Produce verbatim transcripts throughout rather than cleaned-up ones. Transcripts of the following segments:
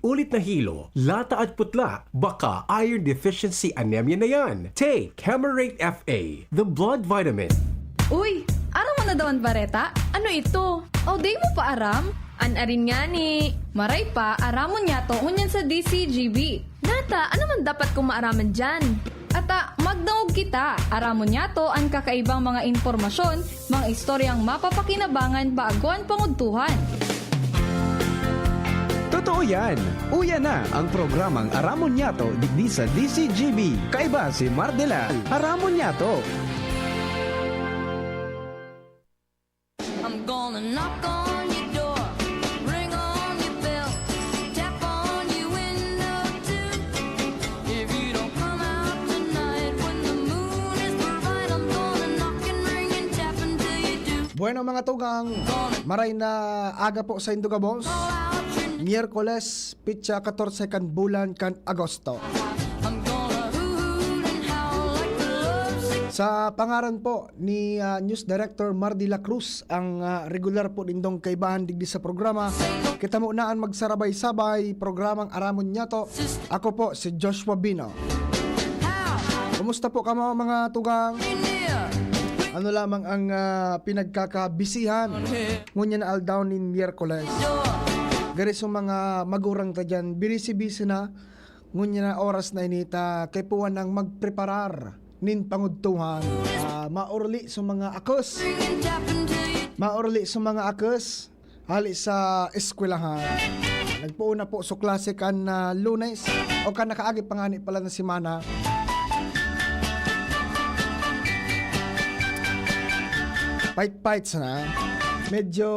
Ulit na hilo, lata at putla, baka iron deficiency anemia na yan. Take Camerate F A, the blood vitamin. Uy, aram mo na daw an bareta? Ano ito? O, di mo pa aram? An arin ngani. Maray pa, aramon niyato ngunyan sa D C G B. Nata, ano man dapat kong maaraman diyan? Ata, magdangog kita. Aramon niyato an kakaibang mga impormasyon, mga istoryang mapapakinabangan bago an pangudtuhan. Totoo yan! Uya na ang programang Aramon Niyato digdi sa D C G B. Kaiba si Mardelal. Aramon Niyato! I'm gonna knock on your door, ring on your bell, tap on your window too. If you don't come out tonight when the moon is bright, I'm gonna knock and ring and tap until you do. Bueno, mga tugang, maray na aga po sa Indogabos. Miyerkules, pitsa katorse kan bulan kan Agosto. Sa pangaran po ni ah, News Director Mardy La Cruz, ang ah, regular po nindong kaibahan digdi sa programa. Kita mo na ang magsarabay-sabay, programang Aramon Niyato. Ako po si Joshua Bino. Kumusta po kamo, mga tugang? Ano lamang ang ah, pinagkakabisihan ngunyan na aldaw nin Miyerkules? Gari sa mga magurang ta dyan, birisi-bisi na. Ngunyan na oras na ini ta kaipuhan nang magpreparar nin pangudtuhan. Ah, maorli sa mga akos. Maorli sa mga akos. Hali sa eskwelahan. Nagpoon na po sa klase kan ah, Lunes o kan nakaagi pa ngani pala na semana. Pait-pait sana. Medyo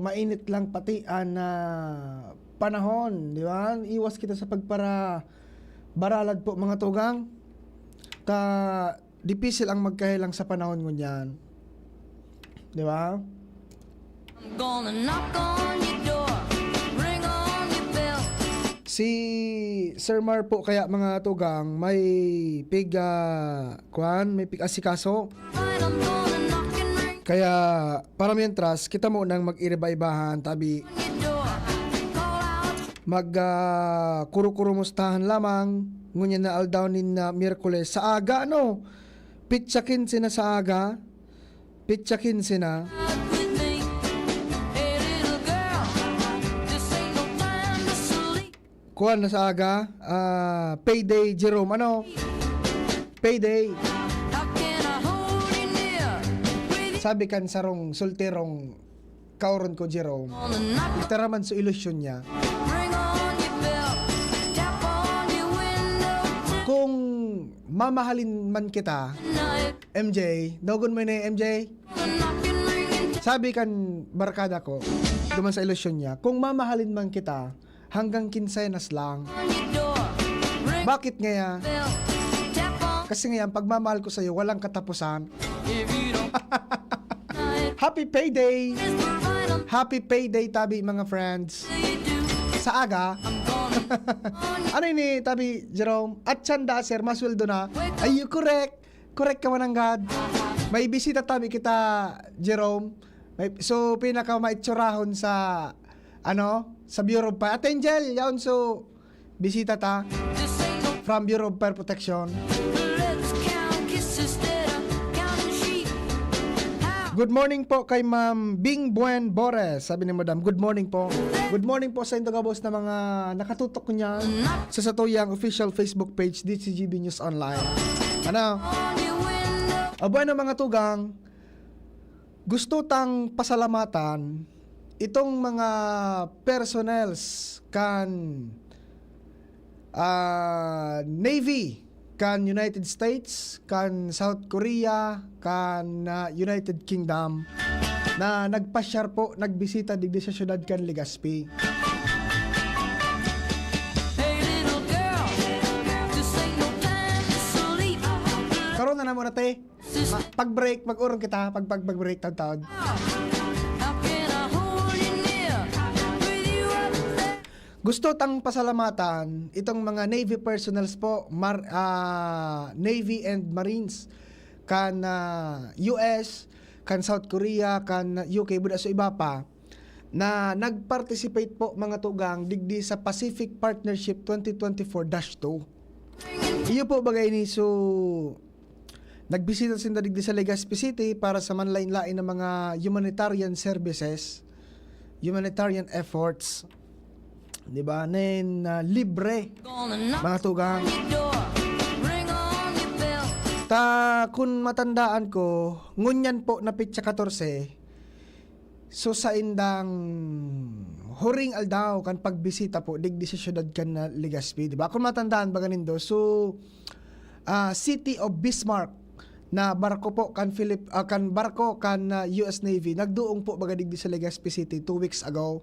mainit lang pati ang ah, panahon, di ba? Iwas kita sa pagpara baralad po, mga tugang. Ta dipisil ang magkahelang sa panahon ngunyan. Di ba? I'm gonna knock on your door, ring on your bell. Si Sir Mar po kaya, mga tugang, may pig ah, kwan, may pig-asikaso. Right, I'm gonna knock and ring Kaya para mientras, kita mo nang mag-iriba-ibahan, tabi your door. Call out mag ah, kuro-kuro mustahan lamang ngunyan na aldaw nin ah, Miyerkules sa aga, ano? Pitsa kinse na sa aga. Pitsa kinse na. with me. Hey, little girl, this ain't no time to sleep. Kuwan na sa aga. Ah, payday, Jerome. Ano? Payday. How can I hold you near? With you Sabi kan sarong solterong kaoron ko, Jerome. on the night. Itaraman sa ilusyon niya. Ring on your bell, tap on your window Kung mamahalin man kita, tonight. M J, dogon mo na yung M J. Knocking, ringing, Sabi kan barkada ko, duman sa ilusyon niya, kung mamahalin man kita, hanggang kinsenas lang. on your door. Ring Bakit ngaya? bell, tap on Kasi ngayon, pagmamahal ko sa'yo, walang katapusan. if you don't. Happy payday! It's provided Happy payday, tabi, mga friends. you do. Sa aga, I'm gonna on your ano ini, tabi, Jerome? At sanda, sir, masweldo na. Ay, you correct. Correct ka, mananggad. May bisita tabi kita, Jerome. May, so, pinakamaitsurahon sa, ano, sa Bureau of Fire. At Angel, yaon so, bisita ta This ain't no from Bureau of Fire Protection. Let's count kisses instead of counting sheep. How? Good morning po kay Ma'am Bing Buen Bores. Sabi ni Madam, "Good morning po." Good morning po sa Indogabos na mga nakatutok niya sa satuyang official Facebook page, D C G B News Online. Ano? On your window. O bueno, mga tugang, gusto tang pasalamatan itong mga personnels kan ah, Navy kan United States, kan South Korea, kan ah, United Kingdom na nagpasyar po, nagbisita digdi sa syudad kan Legazpi. Hey, little girl, this ain't no time to sleep. Karon na namo na, te. Ma- pag-break, mag-urong kita. Pag, pag, pag-break, taod-taod. How can I hold you near? With you up there. Gusto tang pasalamatan itong mga Navy personnels po, Mar- ah, Navy and Marines, kan ah, U S, kan South Korea, kan U K, buda so iba pa. na nag-participate po, mga tugang, digdi sa Pacific Partnership twenty twenty-four dash two. Iyo po bagay ni, so, nagbisita sinda digdi sa Legazpi City para sa manlain-lain na mga humanitarian services, humanitarian efforts, di ba? Nen, ah, libre, mga tugang. Ta, kun matandaan ko, ngunyan po na petsa katorse, so, saindang huring aldaw kan pagbisita po digdi sa siyudad kan, ah, Legazpi, di ba? Kung matandaan baga nindo, so, ah, City of Bismarck na barko po kan Philip-, ah, kan barko kan, ah, U S Navy, nagduong po baga digdi sa Legazpi City two weeks ago,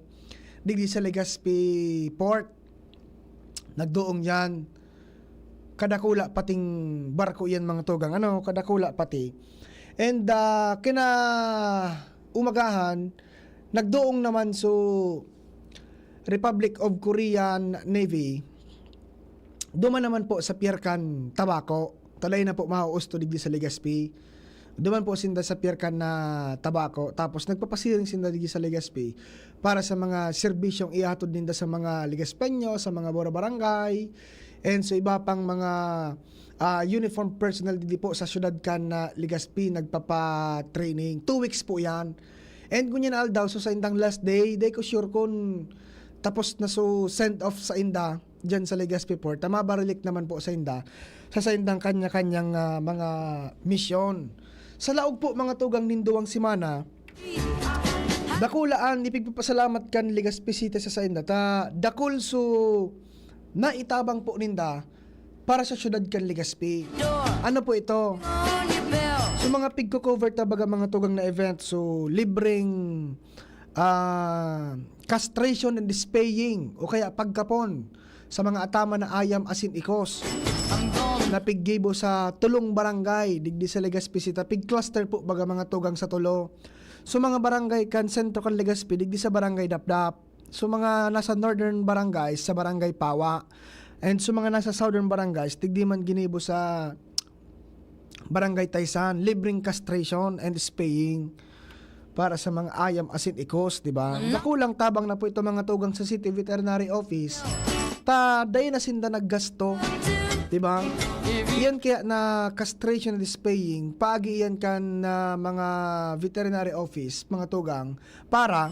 digdi sa Legazpi Port. Nagduong yan. Kadakula pating barko yan, mga tugang. Ano, kadakula pati. And, ah, kinaumagahan, nagduong naman so Republic of Korean Navy. Duman naman po sa pier kan Tabaco. Talay na po mahaos to digdi sa Legazpi. Duman po sinda sa pier kan na Tabaco. Tapos nagpapasiring sinda digdi sa Legazpi para sa mga serbisyong ihatod ninda sa mga Legazpeño, sa mga Bora Barangay, and sa iba pang mga, ah, uniform personnel digdi po sa siyudad kan na Legazpi nagpapa-training. Two weeks po yan. And ngunyan na aldaw, so saindang last day, di ko sure kun tapos na so send off sainda diyan sa Legazpi Port, ta mabarilik naman po sainda sa saindang kanya-kanyang, ah, mga misyon. Sa laog po, mga tugang, nin duwang semana, dakula an ipigpapasalamat kan Legazpi City sa sainda, ta dakul so naitabang po ninda para sa siyudad kan Legazpi. Ano po ito? So, mga pigko-cover ta baga, mga tugang, na event, so, libreng, ah, castration and spaying o kaya pagkapon sa mga ataman na ayam asin ikos na piggibo sa tulong barangay digdi sa Legazpi City. Pig-cluster po baga, mga tugang, sa tulo. So, mga barangay kan sentro kan Legazpi, digdi sa Barangay Dapdap. So, mga nasa northern barangays, sa Barangay Pawa. And sa mga nasa southern barangays, digdi man ginibo sa Barangay Taysan, libreng castration and spaying para sa mga ayam asin ikos, di ba? Ano? Dakulang tabang na po ito, mga tugang, sa City Veterinary Office. Ta, dai na sinda naggasto, di ba? Iyan kaya na castration and spaying, paagi iyan kan, ah, mga veterinary office, mga tugang, para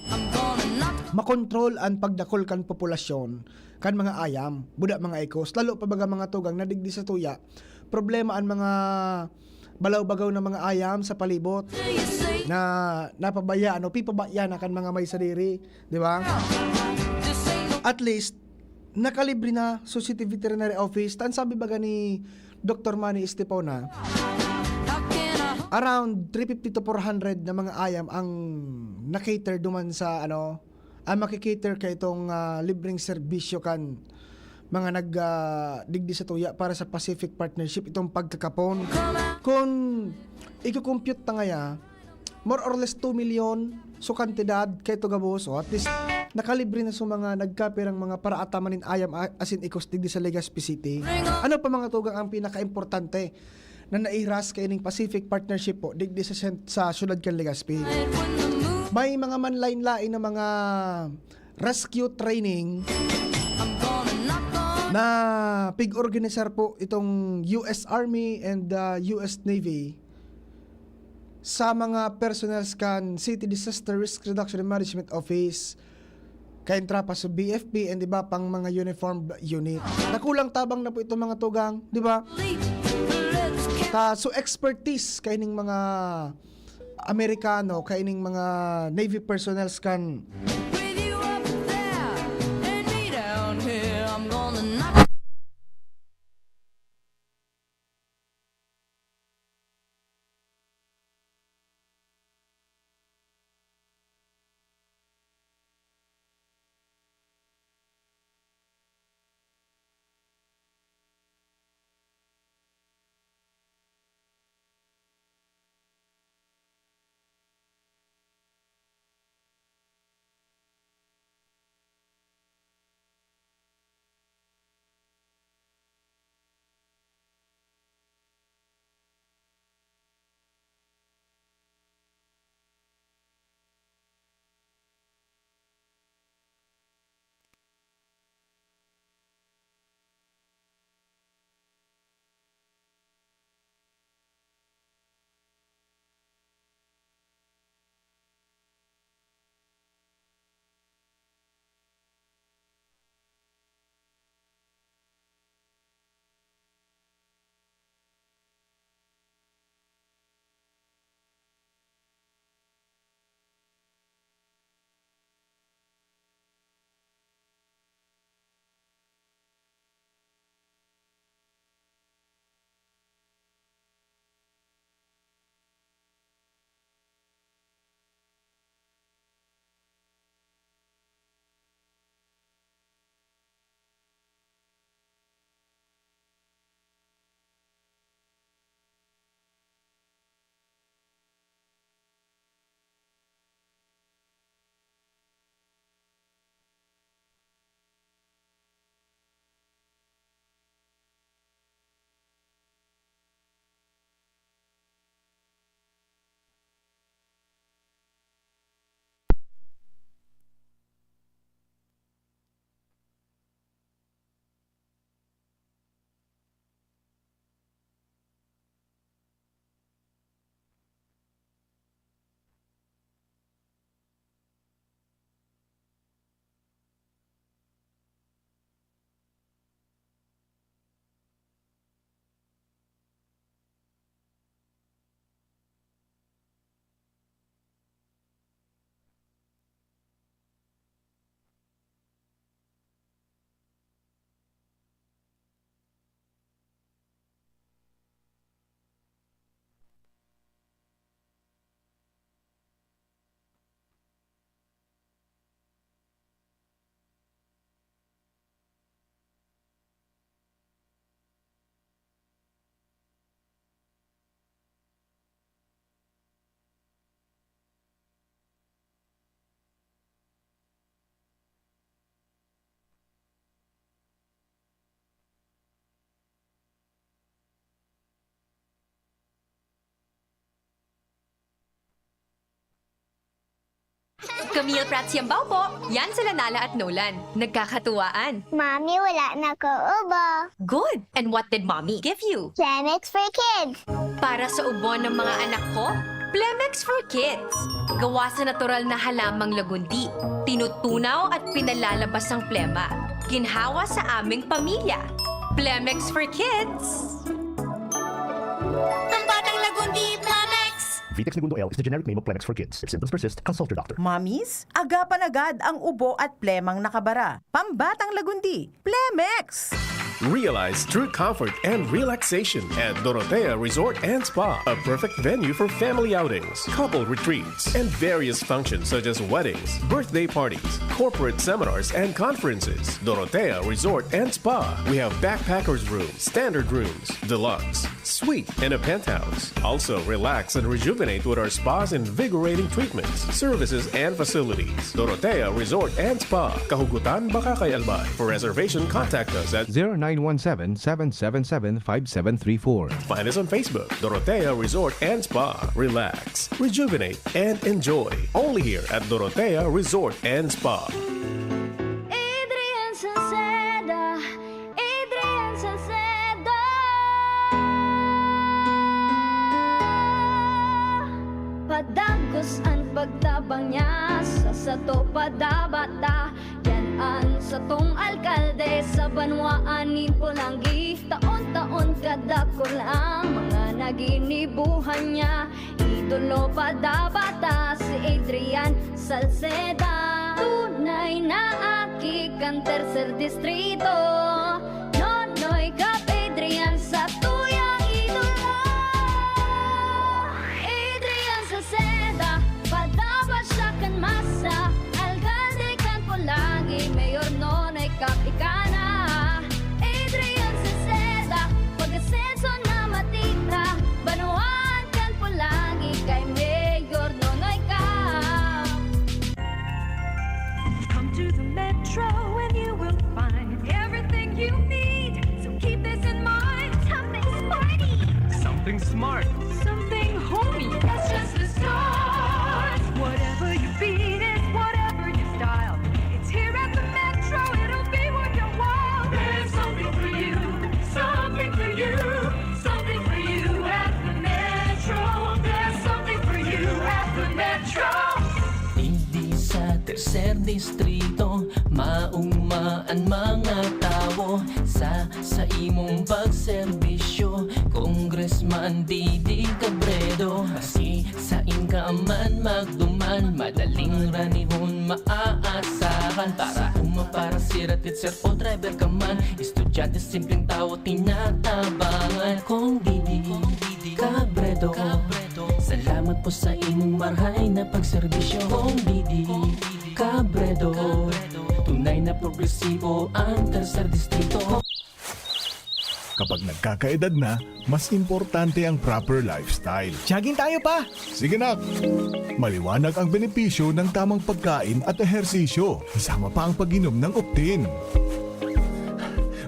makontrol an pagdakol kan populasyon kan mga ayam, buda mga ikos, lalo pa baga, mga tugang, na digdi sa tuya, problema an mga balaw-bagaw na mga ayam sa palibot na napabayaan o pipabayaan na kan mga may sadiri, di ba? At least, nakalibre na so City Veterinary Office. Tan sabi baga ni Doktor Manny Estipona, around three fifty to four hundred na mga ayam ang na-cater duman sa, ano, ang maki-cater ka itong, ah, libreng serbisyo kan mga nag, ah, digdi sa tuya para sa Pacific Partnership, itong pagkakapon. Kung iko-compute ta ngaya, more or less two million so kantidad kaito gabos. So, at least, nakalibre na sa mga nagkapirang mga paraataman nin ayam a-, asin ikos digdi sa Legazpi City. Ano pa, mga tugang, ang pinakaimportante na naihiras kaining Pacific Partnership po digdi sa sent-, sa siyudad kan Legazpi? May mga manlain-lain na mga rescue training na pig-organisar po itong U S Army and, ah, U S Navy sa mga personnels kan City Disaster Risk Reduction and Management Office, kain tropa sa B F P and iba pang mga uniformed unit. Dakulang tabang na po ito, mga tugang, di ba? Ta, so expertise kaining mga Amerikano, kaining mga Navy personnels kan With you up there and me down here, I'm gonna knock Camille Prats Yambao po. Yan sila Nala at Nolan. Nagkakatuwaan. Mami, wala na ko ubo. Good! And what did Mommy give you? Plemex for Kids. Para sa ubo ng mga anak ko, Plemex for Kids. Gawa sa natural na halamang lagundi. Tinutunaw at pinalalabas ang plema. Ginhawa sa aming pamilya. Plemex for Kids. Pambatang lagundi, Plemex! Vitex Negundo L is the generic name of Plemex for Kids. If symptoms persist, consult your doctor. Mommies, agapan agad ang ubo at plemang nakabara. Pambatang lagundi, Plemex! Realize true comfort and relaxation at Dorotea Resort and Spa, a perfect venue for family outings, couple retreats, and various functions such as weddings, birthday parties, corporate seminars, and conferences. Dorotea Resort and Spa. We have backpackers room, standard rooms, deluxe, suite, and a penthouse. Also, relax and rejuvenate with our spa's invigorating treatments, services, and facilities. Dorotea Resort and Spa, Kahugutan, Bacacay, Albay. For reservation, contact us at zero nine one seven, seven seven seven, five seven three four. Find us on Facebook, Dorotea Resort and Spa. Relax, rejuvenate, and enjoy. Only here at Dorotea Resort and Spa. Adrian Salceda, Adrian Salceda. Padagos an pagtabang niya sa sato padabata. Yan an satong alkalde sa banwaan nin Polangui. Taon-taon kadakul ang mga naginibuhan niya. Idolo padabata si Adrian Salceda. Tunay na aki kan Tercer Distrito. Nonoy Cap Adrian sa tuyang idolo. Adrian Salceda, padaba siya kan masa. Alkalde kan Polangui, Mayor Nonoy Cap ika na. Adrian Salceda, pag-asenso na matira. Banwaan kan Polangui kay Mayor Nonoy Cap. Come to the Metro and you will find everything you need. So keep this in mind. Something sporty. Something smart. Something homey. That's just the start. Whatever your beat is, whatever your style, it's here at the Metro. It'll be worth your while. There's something for you. Something for you. Something for you at the Metro. There's something for you at the Metro. Digdi sa Tercer Distrito, mauma an mga tawo sa, sa imong pagserbisyo, Congressman Didi Cabredo. Asi sain ka man magduman, madaling ranihon maaasahan. Para uma, para sira, teacher o driver ka man, estudyante, simpleng tawo, tinatabangan. Cong Didi Cabredo, salamat po sa imong marahay na pagserbisyo. Cong Didi Cabredo, tunay na progresibo ang Tercer Distrito. Kapag nagkakaedad na, mas importante ang proper lifestyle. Jogging tayo, Pa! Sige, nak! Maliwanag ang benepisyo ng tamang pagkain at ehersisyo, kasama pa ang pag-inom ng Optin.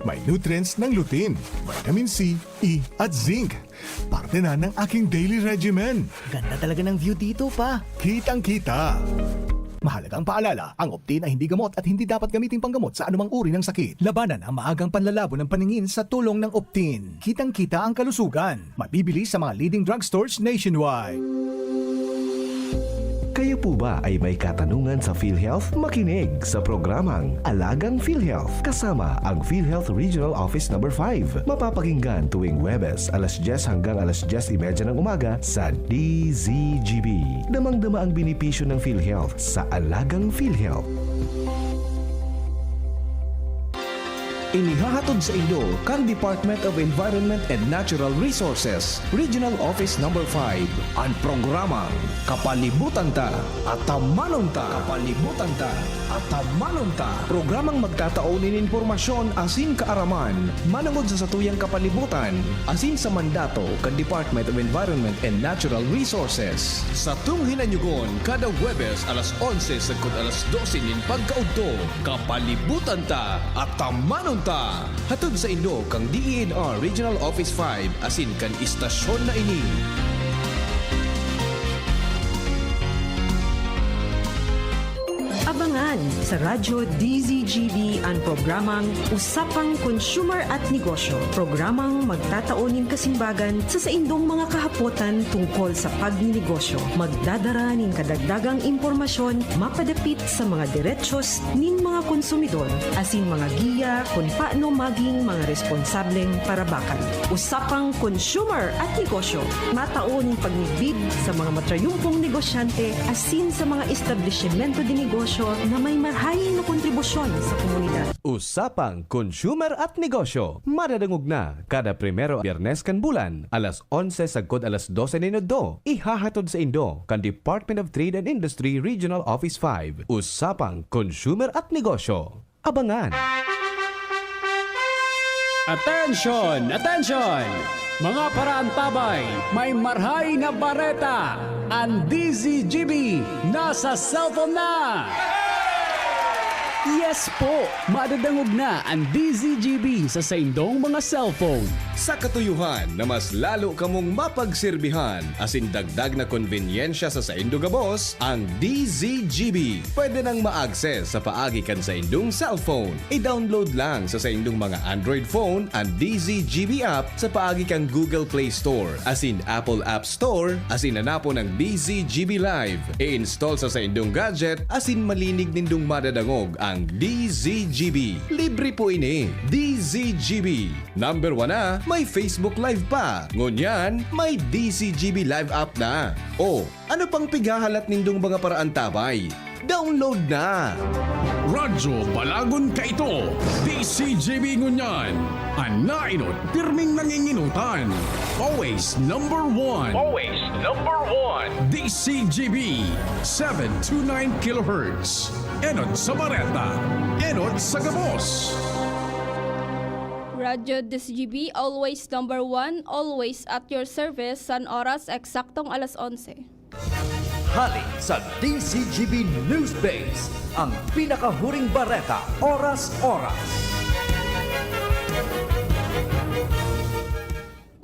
May nutrients ng lutein, vitamin C, E, at zinc. Parte na ng aking daily regimen. Ganda talaga ng view dito, Pa. Kitang-kita. Mahalagang paalala, ang Optin ay hindi gamot at hindi dapat gamiting panggamot sa anumang uri ng sakit. Labanan ang maagang panlalabo ng paningin sa tulong ng Optin. Kitang-kita ang kalusugan. Mabibili sa mga leading drugstores nationwide. Kayo po ba ay may katanungan sa PhilHealth? Makinig sa programang Alagang PhilHealth kasama ang PhilHealth Regional Office Number five. Mapapakinggan tuwing Huwebes, alas dyes hanggang alas dyes y media ng umaga sa D Z G B. Damang-dama ang benepisyo ng PhilHealth sa Alagang PhilHealth. Inihahatod saindo kan Department of Environment and Natural Resources, Regional Office Number five, an programang Kapalibutan Ta, Atamanon Ta. Kapalibutan Ta, Atamanon Ta. Programang magtatao nin impormasyon asin kaaraman manongod sa satuyang kapalibutan asin sa mandato kan Department of Environment and Natural Resources. Satong hinanyugon kada Huwebes alas onse sagkod alas dose nin pagkaudto. Kapalibutan Ta, Atamanon Ta! Hatod saindo kan D E N R Regional Office five asin kan istasyon na ini. Abangan sa Radyo D Z G B an programang Usapang Consumer at Negosyo, programang magtatao nin kasimbagan sa saindong mga kahapotan tungkol sa pagninegosyo. Magdadara nin kadagdagang impormasyon mapadapit sa mga derechos nin mga konsumidor, asin mga giya kun paano maging mga responsableng parabakan. Usapang Consumer at Negosyo, matao nin pagmidbid sa mga matrayumpong negosyante asin sa mga establisimento de negosyo na may marhay na kontribusyon sa komunidad. Usapang Consumer at Negosyo, madadangog na kada primero Biyernes kan bulan, alas onse sagkod alas dose nin udto. Ihahatod saindo kan Department of Trade and Industry Regional Office five. Usapang Consumer at Negosyo. Abangan! Attention! Attention! Mga paraantabay, may marhay na bareta! An D Z G B nasa cellphone na! Yes po! Madadangog na an D Z G B sa saindong mga cellphone. Sa katuyohan na mas lalo kamong mapagserbihan asin dagdag na konbenyensya sa saindo gabos, ang D Z G B pwede nang ma-access sa paagi kan saindong cellphone. I-download lang sa saindong mga Android phone an D Z G B app sa paagi kan Google Play Store asin Apple App Store asin hanapon ang D Z G B Live. I-install sa saindong gadget asin malinig nindong madadangog ang D Z G B. Libre po ini. D Z G B. Number one na, may Facebook Live pa. Ngunyan, may D Z G B Live app na. O, ano pang pighahalat nindong mga paraantabay? Download na! Radyo Balagon kaito, D Z G B ngunyan. An naenot, pirming nangingenotan. Always number one. Always number one. D Z G B, seven two nine kilohertz. Enot sa bareta, enot sa gabos. Radyo D Z G B, always number one, always at your service, san oras, eksaktong alas onse. Hale sa D Z G B News Base, ang pinakahuring bareta, oras-oras.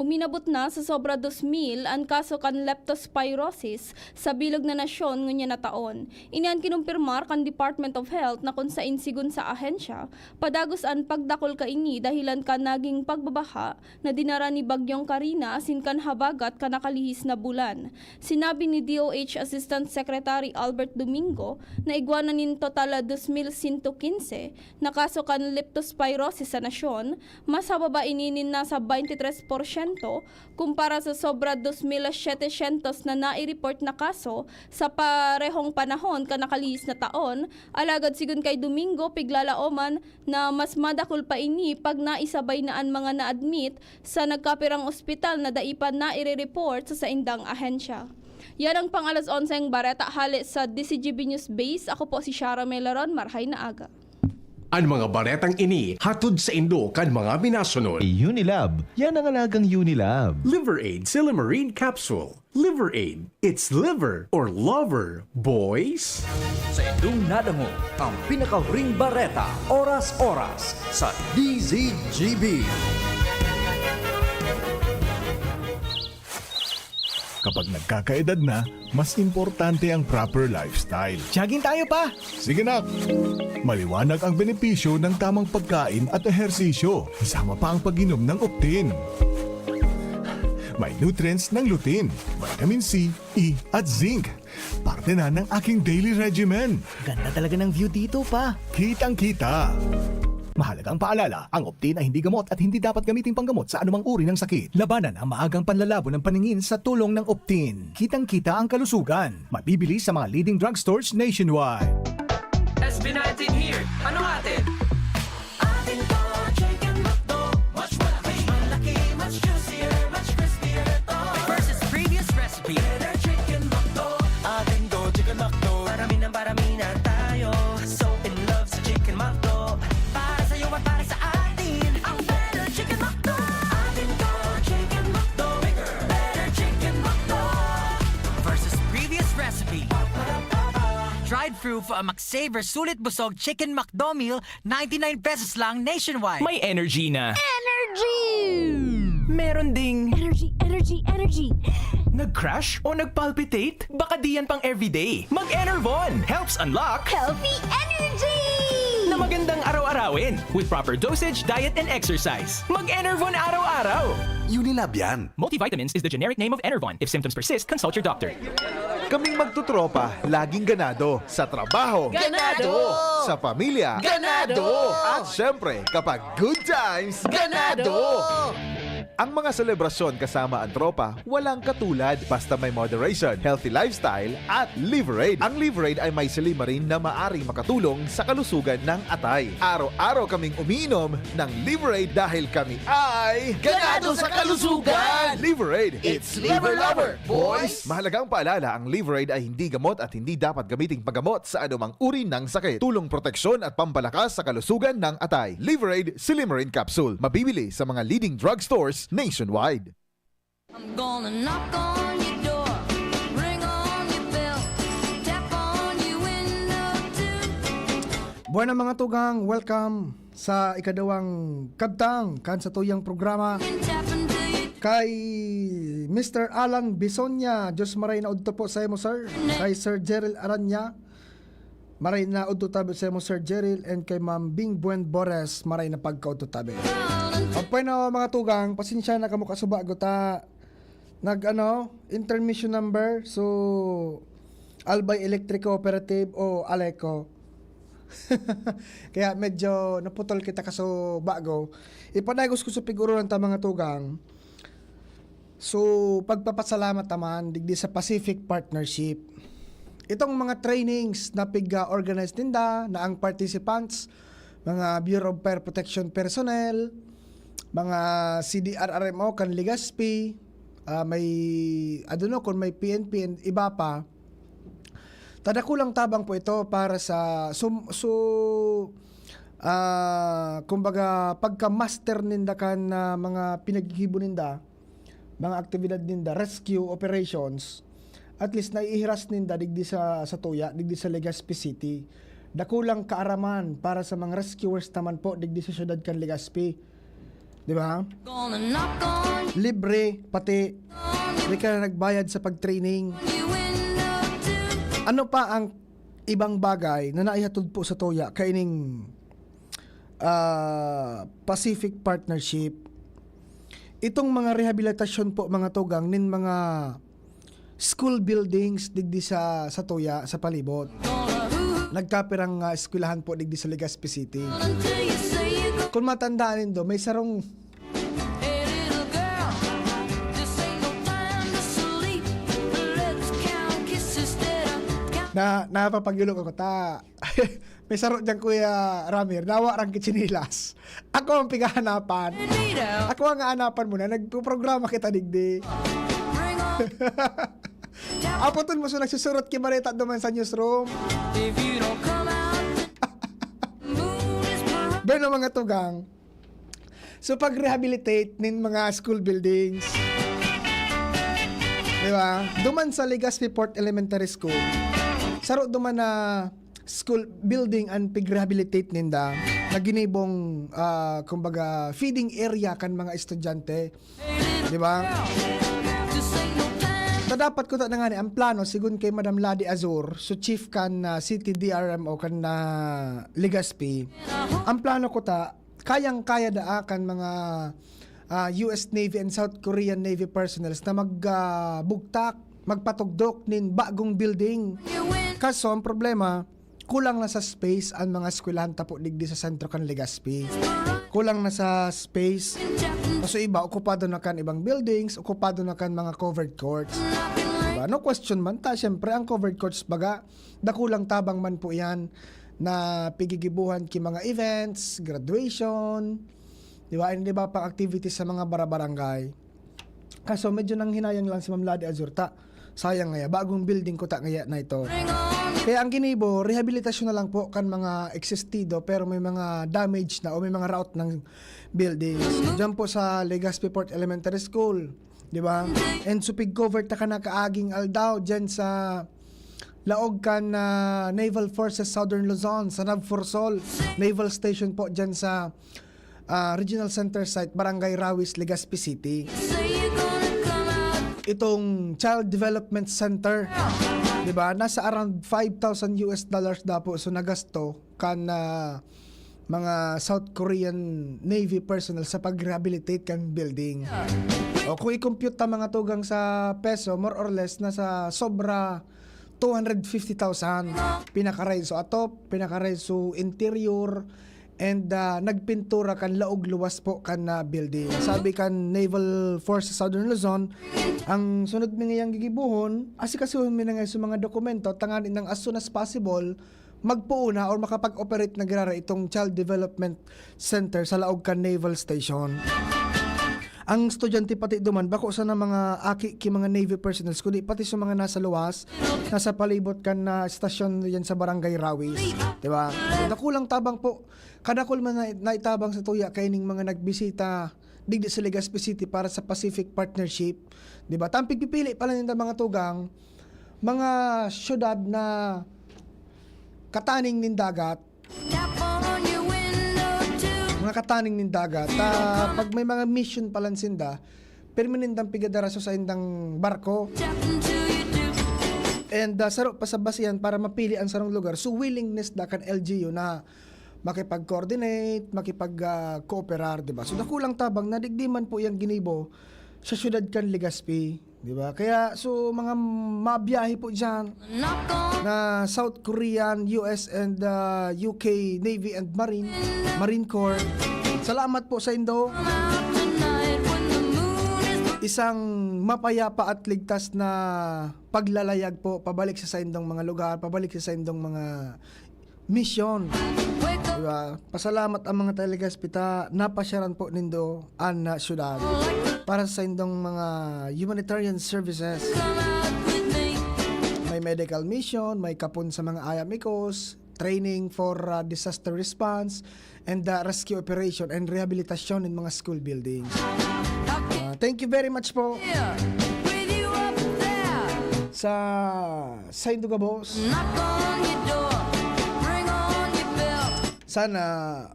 Uminabot na sa sobra dos mil an kaso kan leptospirosis sa bilog na nasyon ngunyan na taon. Ini an kinumpirmar kan Department of Health na kun sain, sigon sa ahensya, padagos an pagdakul kaini dahelan kan naging pagbabaha na dinara ni Bagyong Karina asin kan habagat kan nakalihis na bulan. Sinabi ni D O H Assistant Secretary Albert Domingo na igwa na nin total a dos mil sento quince na kaso kan leptospirosis sa nasyon, mas hababa ini nin nasa baynte tres porsyento kumpara sa sobra dos mil setecientos na nai-report na kaso sa parehong panahon kan nakalihis na taon. Alagad sigon kay Domingo, piglalaoman na mas madakul pa ini pag naisabay na an mga na-admit sa nagkapirang ospital na dai pa naire-report sa saindang ahensya. Yan ang pang-alas onseng bareta hale sa D Z G B News Base. Ako po si Shara Melaron. Marhay na aga. An mga baretang ini hatod saindo kan mga minasunod. Unilab. Yan ang alagang Unilab. Liver Aid Silymarin Capsule. Liver Aid. It's liver or lover, boys. Sa indong nadangog, ang pinakahuring bareta, oras-oras, sa D Z G B. Kapag nagkakaedad na, mas importante ang proper lifestyle. Jogging tayo, pa! Sige, nak! Maliwanag ang benepisyo ng tamang pagkain at ehersisyo, kasama pa ang pag-inom ng Optin. May nutrients ng lutein, vitamin C, E at zinc. Parte na ng aking daily regimen. Ganda talaga ng view dito, pa. Kitang-kita. Mahalagang paalala, ang Optin ay hindi gamot at hindi dapat gamiting panggamot sa anumang uri ng sakit. Labanan ang maagang panlalabo ng paningin sa tulong ng Optin. Kitang-kita ang kalusugan. Mabibili sa mga leading drugstores nationwide. S B nineteen here. Ano atin? Atin to, Chicken McDo. Much malaki, malaki, much juicier, much crispier ito. Versus previous recipe. Better Chicken McDo. Atin to, Chicken McDo. Parami ng parami na tayo. So in love sa Chicken McDo. Para sa'yo at para sa atin. Ang Better Chicken McDo. Atin to, Chicken McDo. Bigger, Better Chicken McDo. Versus previous recipe. Tried through for a McSaver Sulit Busog Chicken McDo Meal, ninety-nine pesos lang nationwide. May energy na. Energy! Meron ding energy, energy, energy. Nag-crash o nag-palpitate? Baka di yan pang everyday. Mag-Enervon helps unlock Healthy energy! Na magandang araw-arawin with proper dosage, diet, and exercise. Mag-Enervon araw-araw! Unilab yan. Multivitamins is the generic name of Enervon. If symptoms persist, consult your doctor. Kaming magtutropa, laging ganado. Sa trabaho. Ganado! Sa pamilya. Ganado! At syempre, kapag good times. Ganado! Ang mga selebrasyon kasama ang tropa, walang katulad. Basta may moderation, healthy lifestyle, at Liverade. Ang Liverade ay may silymarin na maaring makatulong sa kalusugan ng atay. Araw-araw kaming umiinom ng Liverade dahil kami ay Ganado sa kalusugan! Liverade, it's Liver Lover, boys! Mahalagang paalala, ang Liverade ay hindi gamot at hindi dapat gamiting paggamot sa anumang uri ng sakit. Tulong proteksyon at pampalakas sa kalusugan ng atay. Liverade Silymarin Capsule. Mabibili sa mga leading drugstores nationwide. I'm gonna knock on your door, ring on your bell, tap on your window too. Buwan mga tugang, welcome sa ikadawang kabtang kan sa tuyang programa. Been tapping to your Kay Mister Alan Bisonia, Diyos maray na udto po sa imo, sir. Kay Sir Jeril Aranya, maray na udto tabi sa imo, Sir Jeril, and kay Ma'am Bing Buen Bores, maray na pagkaudto tabi. O, bueno, mga tugang, pasensya na kamo kasuba guta. Nag, ano, intermission number. So, Albay Electric Cooperative o Aleco. Kaya medyo naputol kita kaso bago. Ipanagos ko sa pigururan ta, mga tugang. So, pagpapasalamat naman digdi sa Pacific Partnership. Itong mga trainings na pig-organize ninda, na ang participants, mga Bureau of Fire Protection personnel, mga C D R R M O kan Legazpi, ah, may, I don't know kung may P N P and iba pa. Tadakulang tabang po ito para sa sum-, su-, ah, kumbaga, pagka-master ninda kan, ah, mga pinaggigibo ninda, mga aktibidad ninda, rescue operations, at least naiihiras ninda digdi sa, sa tuya, digdi sa Legazpi City. Dakulang kaaraman para sa mga rescuers naman po digdi sa syudad kan Legazpi. Di ba? Gonna knock on Libre, pati di ka na nagbayad sa pag-training. Your window too. Ano pa ang ibang bagay na naihatod po sa tuya kaining, ah, Pacific Partnership? Itong mga rehabilitasyon po, mga tugang, nin mga school buildings digdi sa, sa tuya, sa palibot. Nagkapirang, ah, eskwelahan po digdi sa Legazpi City. Kung matandaan nindo, may sarong na, napapagyulog ako ta. May saro dyan, Kuya Ramir, nawa rang kitsinilas. Ako ang pighahanapan. Ako ang hahanapan mo na, nagpuprograma kita digdi. Apoton mo, so nagsusurot ki Mareta duman sa newsroom. Bueno, mga tugang. So, pag-rehabilitate nin mga school buildings. Di ba? Duman sa Legazpi Port Elementary School, saro duman na school building an pig-rehabilitate ninda na ginibong, ah, kumbaga, feeding area kan mga estudyante. Di ba? Ta dapat kuta na nga ni ang plano, sigon kay Madam Lady Azur, so chief kan, ah, City D R M O kan, ah, Legazpi. Ang plano kuta, kayang-kaya daa kan mga, ah, U S Navy and South Korean Navy personnels na mag, ah, bugtak, magpatugdok nin bagong building. Kaso, ang problema, kulang na sa space ang mga eskwelahan tapo digdi sa sentro kan Legazpi. Kulang na sa space. Kaso iba, okupado na kan ibang buildings, okupado na kan mga covered courts. Diba? No question man ta, syempre, ang covered courts baga, dakulang tabang man po yan na pigigibuhan ki mga events, graduation, di ba? And iba pang activities sa mga barabarangay. Kaso medyo nanghinayang lang si Ma'am Lady Azurta. Sayang ngaya, bagong building kuta ngaya na ito. Kaya ang ginibo, rehabilitasyon na lang po kan mga existido pero may mga damage na o may mga route ng buildings. Diyan po sa Legazpi Port Elementary School, di ba? And supig cover ta ka na kaaging aldaw dyan sa laog kan, ah, Naval Forces Southern Luzon, sa NAVFORSOL Naval Station po dyan sa, ah, Regional Center Site, Barangay Rawis, Legazpi City. itong Child Development Center, di ba? Nasa around five thousand U S dollars daw po. So, nagasto kan, ah, mga South Korean Navy personnel sa pag-rehabilitate kan building. O, kung i-compute ta, mga tugang, sa peso, more or less, nasa sobra two hundred fifty thousand. Pinakaray so atop, pinakaray so interior, and, ah, nagpintura kan laog luwas po kan, ah, building. Sabi kan Naval Force sa Southern Luzon, ang sunod mi ngayang gigibohon, asikasuhon mi na ngayon sa mga dokumento, tanganing as soon as possible, magpoon na or makapag-operate na giraray itong Child Development Center sa laog kan Naval Station. Ang estudyante pati duman, bako sana mga aki ki mga Navy personnel, kundi pati sa mga nasa luwas, nasa palibot kan, ah, estasyon diyan sa Barangay Rawis, di ba? So, dakulang tabang po, kadakul man na, naitabang sa tuya kaining mga nagbisita digdi sa Legazpi City para sa Pacific Partnership, di ba? Tampig pipili pala ninda, mga tugang, mga syudad na kataning nin dagat, mga kataning nin dagat. Ta, pag may mga mission palan sinda, pirmi nindang pigadara sa saindang barko. And, ah, saro pa sa basihan para mapili ang sarong lugar. So, willingness da kan L G U na makipag-coordinate, makipag, ah, kooperar, di ba? So, dakulang tabang na digdi man po yang ginibo sa syudad kan Legazpi, di ba? Kaya, so, mga mabiyahe po dyan na South Korean, U S, and, ah, U K Navy and Marine, Marine Corps, salamat po sa indo. Isang mapayapa at ligtas na paglalayag po pabalik sa saindong mga lugar, pabalik sa saindong mga misyon. Di ba? Pasalamat ang mga taga-Legazpi ta napasyaran po nindo an, ah, syudad para sa indong mga humanitarian services. May medical mission, may kapon sa mga ayam ikos, training for, ah, disaster response, and, ah, rescue operation and rehabilitasyon in mga school buildings. Ah, thank you very much po sa saindo gabos. Sana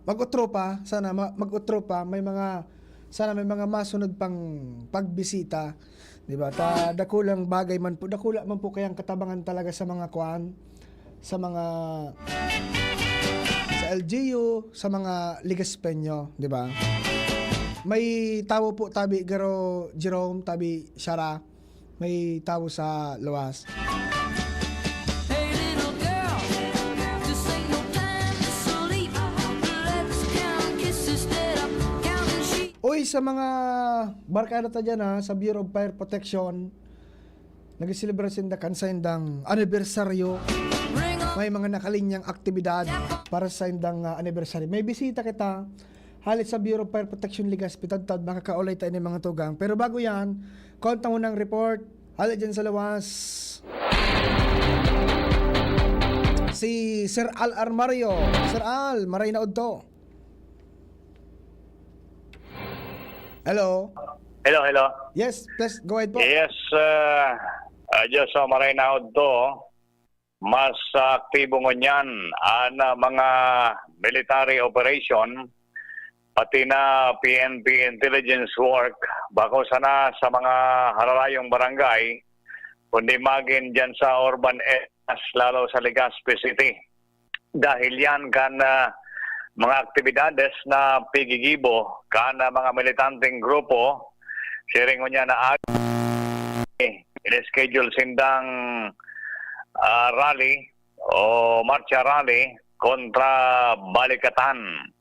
mag-otro pa, sana ma-, mag-otro pa, may mga, sana may mga masunod pang pagbisita, di ba? Ta, dakulang bagay man po, dakula man po kayang katabangan talaga sa mga kuan, sa mga, sa L G U, sa mga Legazpeño, di ba? May tawo po, tabi Garo Jerome, tabi Shara, may tawo sa luwas. Hey, little girl, this ain't no time to sleep. Let's count kisses instead of counting sheep. Uy, sa mga barkada ta dyan, ha, sa Bureau of Fire Protection, nagsiselebra sinda kan saindang anibersaryo. May mga nakalinyang aktibidad para sa saindang, ah, anibersaryo. May bisita kita hali sa Bureau of Fire Protection Legazpi, tadtad, makakaulay tayo ng mga tugang. Pero bago yan, konta mo ng report, hali dyan sa lawas. Si Sir Al Armario. Sir Al, maray na udto. Hello? Hello, hello. Yes, please, go ahead po. Yes, uh, uh, Diyos, so maray na udto, mas, ah, aktibo ngunyan an, ah, mga military operation, pati na P N P intelligence work, bako sana sa mga haralayong barangay, kundi magin dyan sa urban areas, lalo sa Legazpi City. Dahil yan kan, ah, mga aktibidades na pigigibo kan, ah, mga militanteng grupo, siring ngunyan na ag-, in-schedule sindang, ah, rally o marcha rally kontra Balikatan.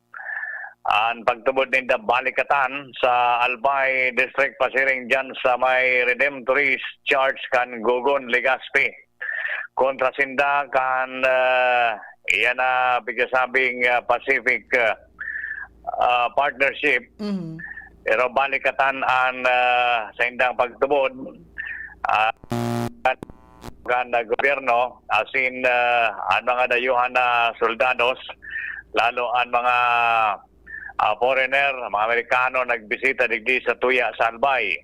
An pagtubod ninda Balikatan sa Albay District, pasiring dyan sa may Redemptorist Church kan Gogon, Legazpi. Kontra sinda kan, ah, iyan na pigsasabing, ah, Pacific, ah, ah, Partnership. Mhm. Pero Balikatan an, ah, saindang pagtubod. Ah, kan gobyerno, asin, ah, an mga dayuhan na soldados, lalo an mga, ah, foreigner, mga Amerikano nagbisita digdi sa tuya sa Albay.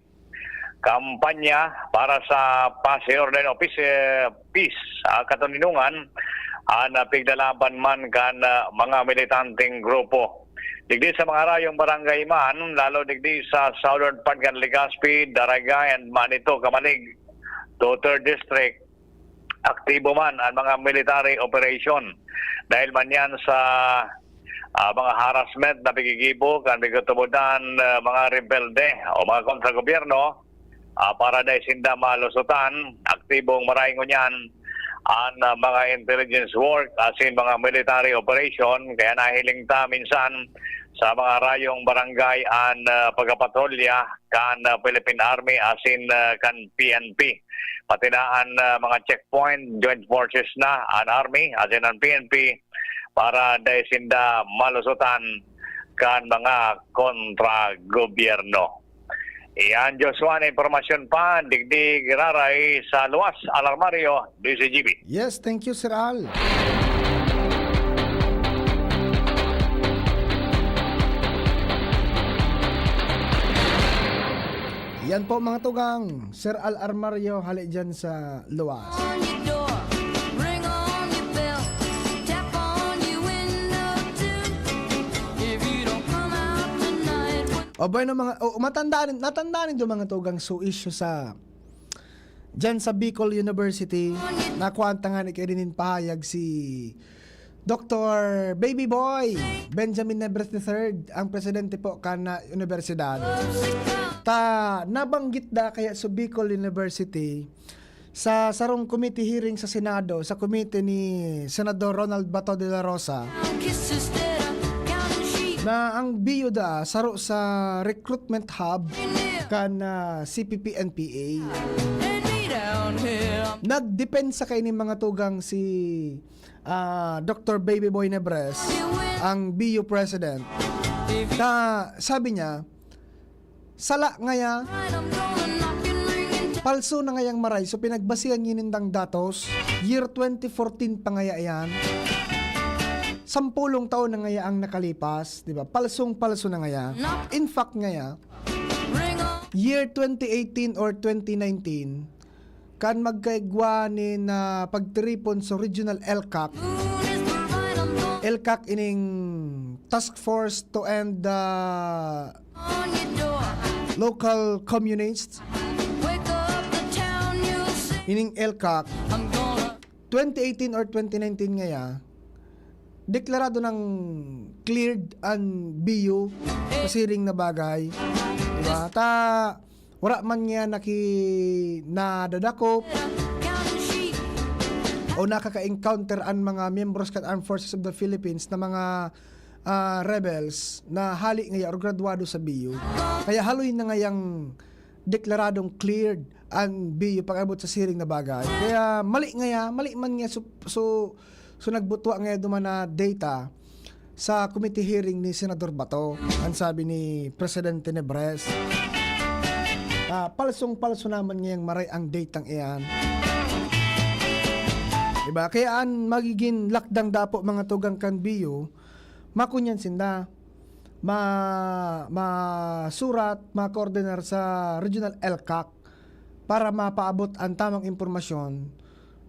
Kampanya para sa pasi or then office, eh, peace, ah, katoninongan, ah, na piglalaban man kan, ah, mga militanteng grupo. Digdi sa mga harayong barangay man, lalo digdi sa southern part kan Legazpi, Daraga and Manito, Camalig, to third District, aktibo man ang mga military operation. Dahil man yan sa, ah, mga harassment na pigigibo kan mga tubudan, ah, mga rebelde o mga kontra-gobyerno, ah, para dai sinda malusutan, aktibong maray ngunyan an, ah, mga intelligence work asin mga military operation. Kaya nahiling ta minsan sa mga harayong barangay an, ah, pagkapatrolya kan, ah, Philippine Army asin, ah, kan P N P. Pati na an, ah, mga checkpoint, joint forces na an Army asin an P N P para dai sinda malusutan kan mga kontra-gobyerno. Iyan, Joshua, na impormasyon pa, digdi giraray sa luwas, Alarmario, D Z G B. Yes, thank you, Sir Al. Yan po, mga tugang, Sir Al Armario, hali dyan sa luwas. On your door, ring on your bell, tap on your window too. If you don't come out tonight, O bueno, mga, o, matandaan, natandaan nindo, mga tugang, so issue sa, dyan sa Bicol University, nakuhaan ta ngani kaini nin pahayag si Doktor Baby Boy Benjamin Nebres the third, ang presidente po kan, ah, universidad. Ta nabanggit da kaya sa Bicol University, sa sarong committee hearing sa Senado, sa committee ni Senador Ronald Bato de la Rosa, na ang B U da saro sa recruitment hub kan, ah, C P P N P A. Nagdepensa kaini, mga tugang, si, ah, Doktor Baby Boy Nebres, ang B U president. Ta sabi niya, sala ngaya, palso na ngayang maray. So, pinagbasihan niya nindang datos, year twenty fourteen pa ngaya yan. Sampulong taon na ngaya ang nakalipas, di ba? Palsong-palso na ngaya. In fact ngaya, year twenty eighteen or twenty nineteen, kan magkaigwa nin, ah, pagtiripon sa regional ELCAC. ELCAC ining Task Force to End the Local Communists. Ining ELCAC, twenty eighteen or twenty nineteen ngaya, deklarado nang cleared an B U sa siring na bagay. Diba? Ta, wala man niya naki-, nadadakop o nakaka-encounter an mga miyembros kan Armed Forces of the Philippines na mga, ah, rebels na hali ngaya or graduado sa B U. Kaya haloy na ngayang deklaradong cleared an B U pag-abot sa siring na bagay. Kaya mali ngaya, mali man nga su-, su-, So, nagbutwa ngaya duman na data sa committee hearing ni Senador Bato, an sabi ni Presidente Nebres. Ah, palsong-palso naman ngayang maray ang datang iyan. Diba? Kaya an magiging lakdang dapo, mga tugang, kan B U, makunyan sinda, ma-, masurat, makoordinar sa Regional ELCAC para mapaabot an tamang impormasyon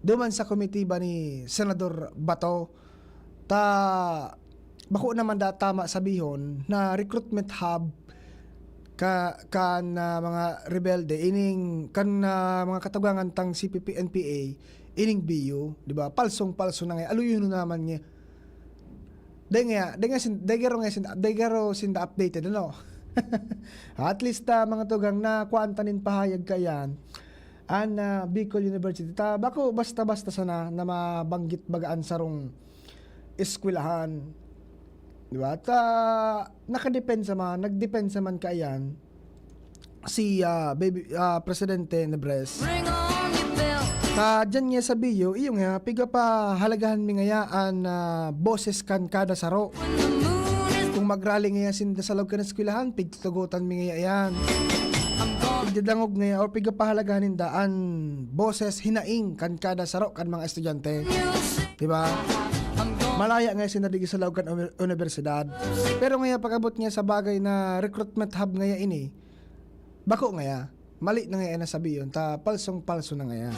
duman sa komitiba ni Senador Bato. Ta, bako naman da tama sabihon na recruitment hub ka, kan, ah, mga rebelde, ining kan, ah, mga katugangan tang C P P N P A, ining B U, di ba? Palsong-palso na nga. Aluyon naman nga. Dai nga, dai nga sin-, dai garo nga sin-, dai garo sinda updated, ano? At least, ah, mga tugang, na kuwan ta nin pahayag kayan, an, ah, Bicol University. Ta, bako basta-basta sana na mabanggit baga an sarong eskwelahan. Di ba? Ta, nakadepensa man, nagdepensa man kaiyan si, ah, baby, ah, Presidente Nebres. Ring on your bell. Ta, dyan nga sa B U, iyo nga, piga pa halagahan mi ngaya an, ah, boses kan kada saro. When the moon is Kung magrally ngaya sinda sa loob kan eskwelahan, pigtutugotan mi ngaya yan. I'm gone. Pigdadangog ngaya o piga pa halagahan ninda an boses hinaing kan kada saro kan mga estudyante. Di ba? Malaya nga sinda digdi sa laog kan uni-, unibersidad. Pero ngaya pag-abot nga sa bagay na recruitment hub ngaya ini, bako ngaya, mali na ngaya na sabiyon, ta palsong-palso na ngaya.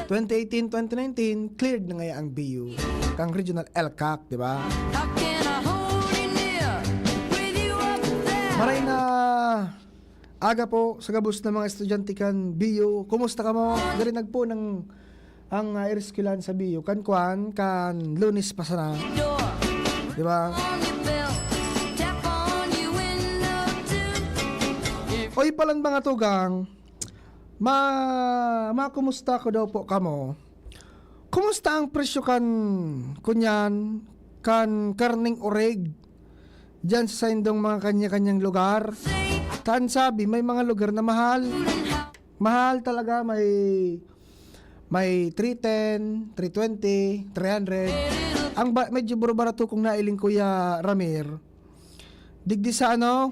Twenty eighteen, twenty nineteen, cleared na ngaya ang B U, kang Regional ELCAC, di ba? How can I hold you near? Maray na aga po sa gabos na mga estudyante kan B U. Kumusta kamo? Diri nagpo nang ang, ah, eskwelahan sa B U. Kan kwan, kan Lunes pa sana. Di ba? Oy, palan mga tugang, ma-, makumusta ko daw po kamo. Kumusta ang presyo kan, kunyan, kan karneng orig diyan sa saindong mga kanya-kanyang lugar? Kan sabi, may mga lugar na mahal. Mahal talaga, may, may three ten, three twenty, three hundred. Ang ba-, medyo buro-barato kong nailing, Kuya Ramir. Digdi sa ano?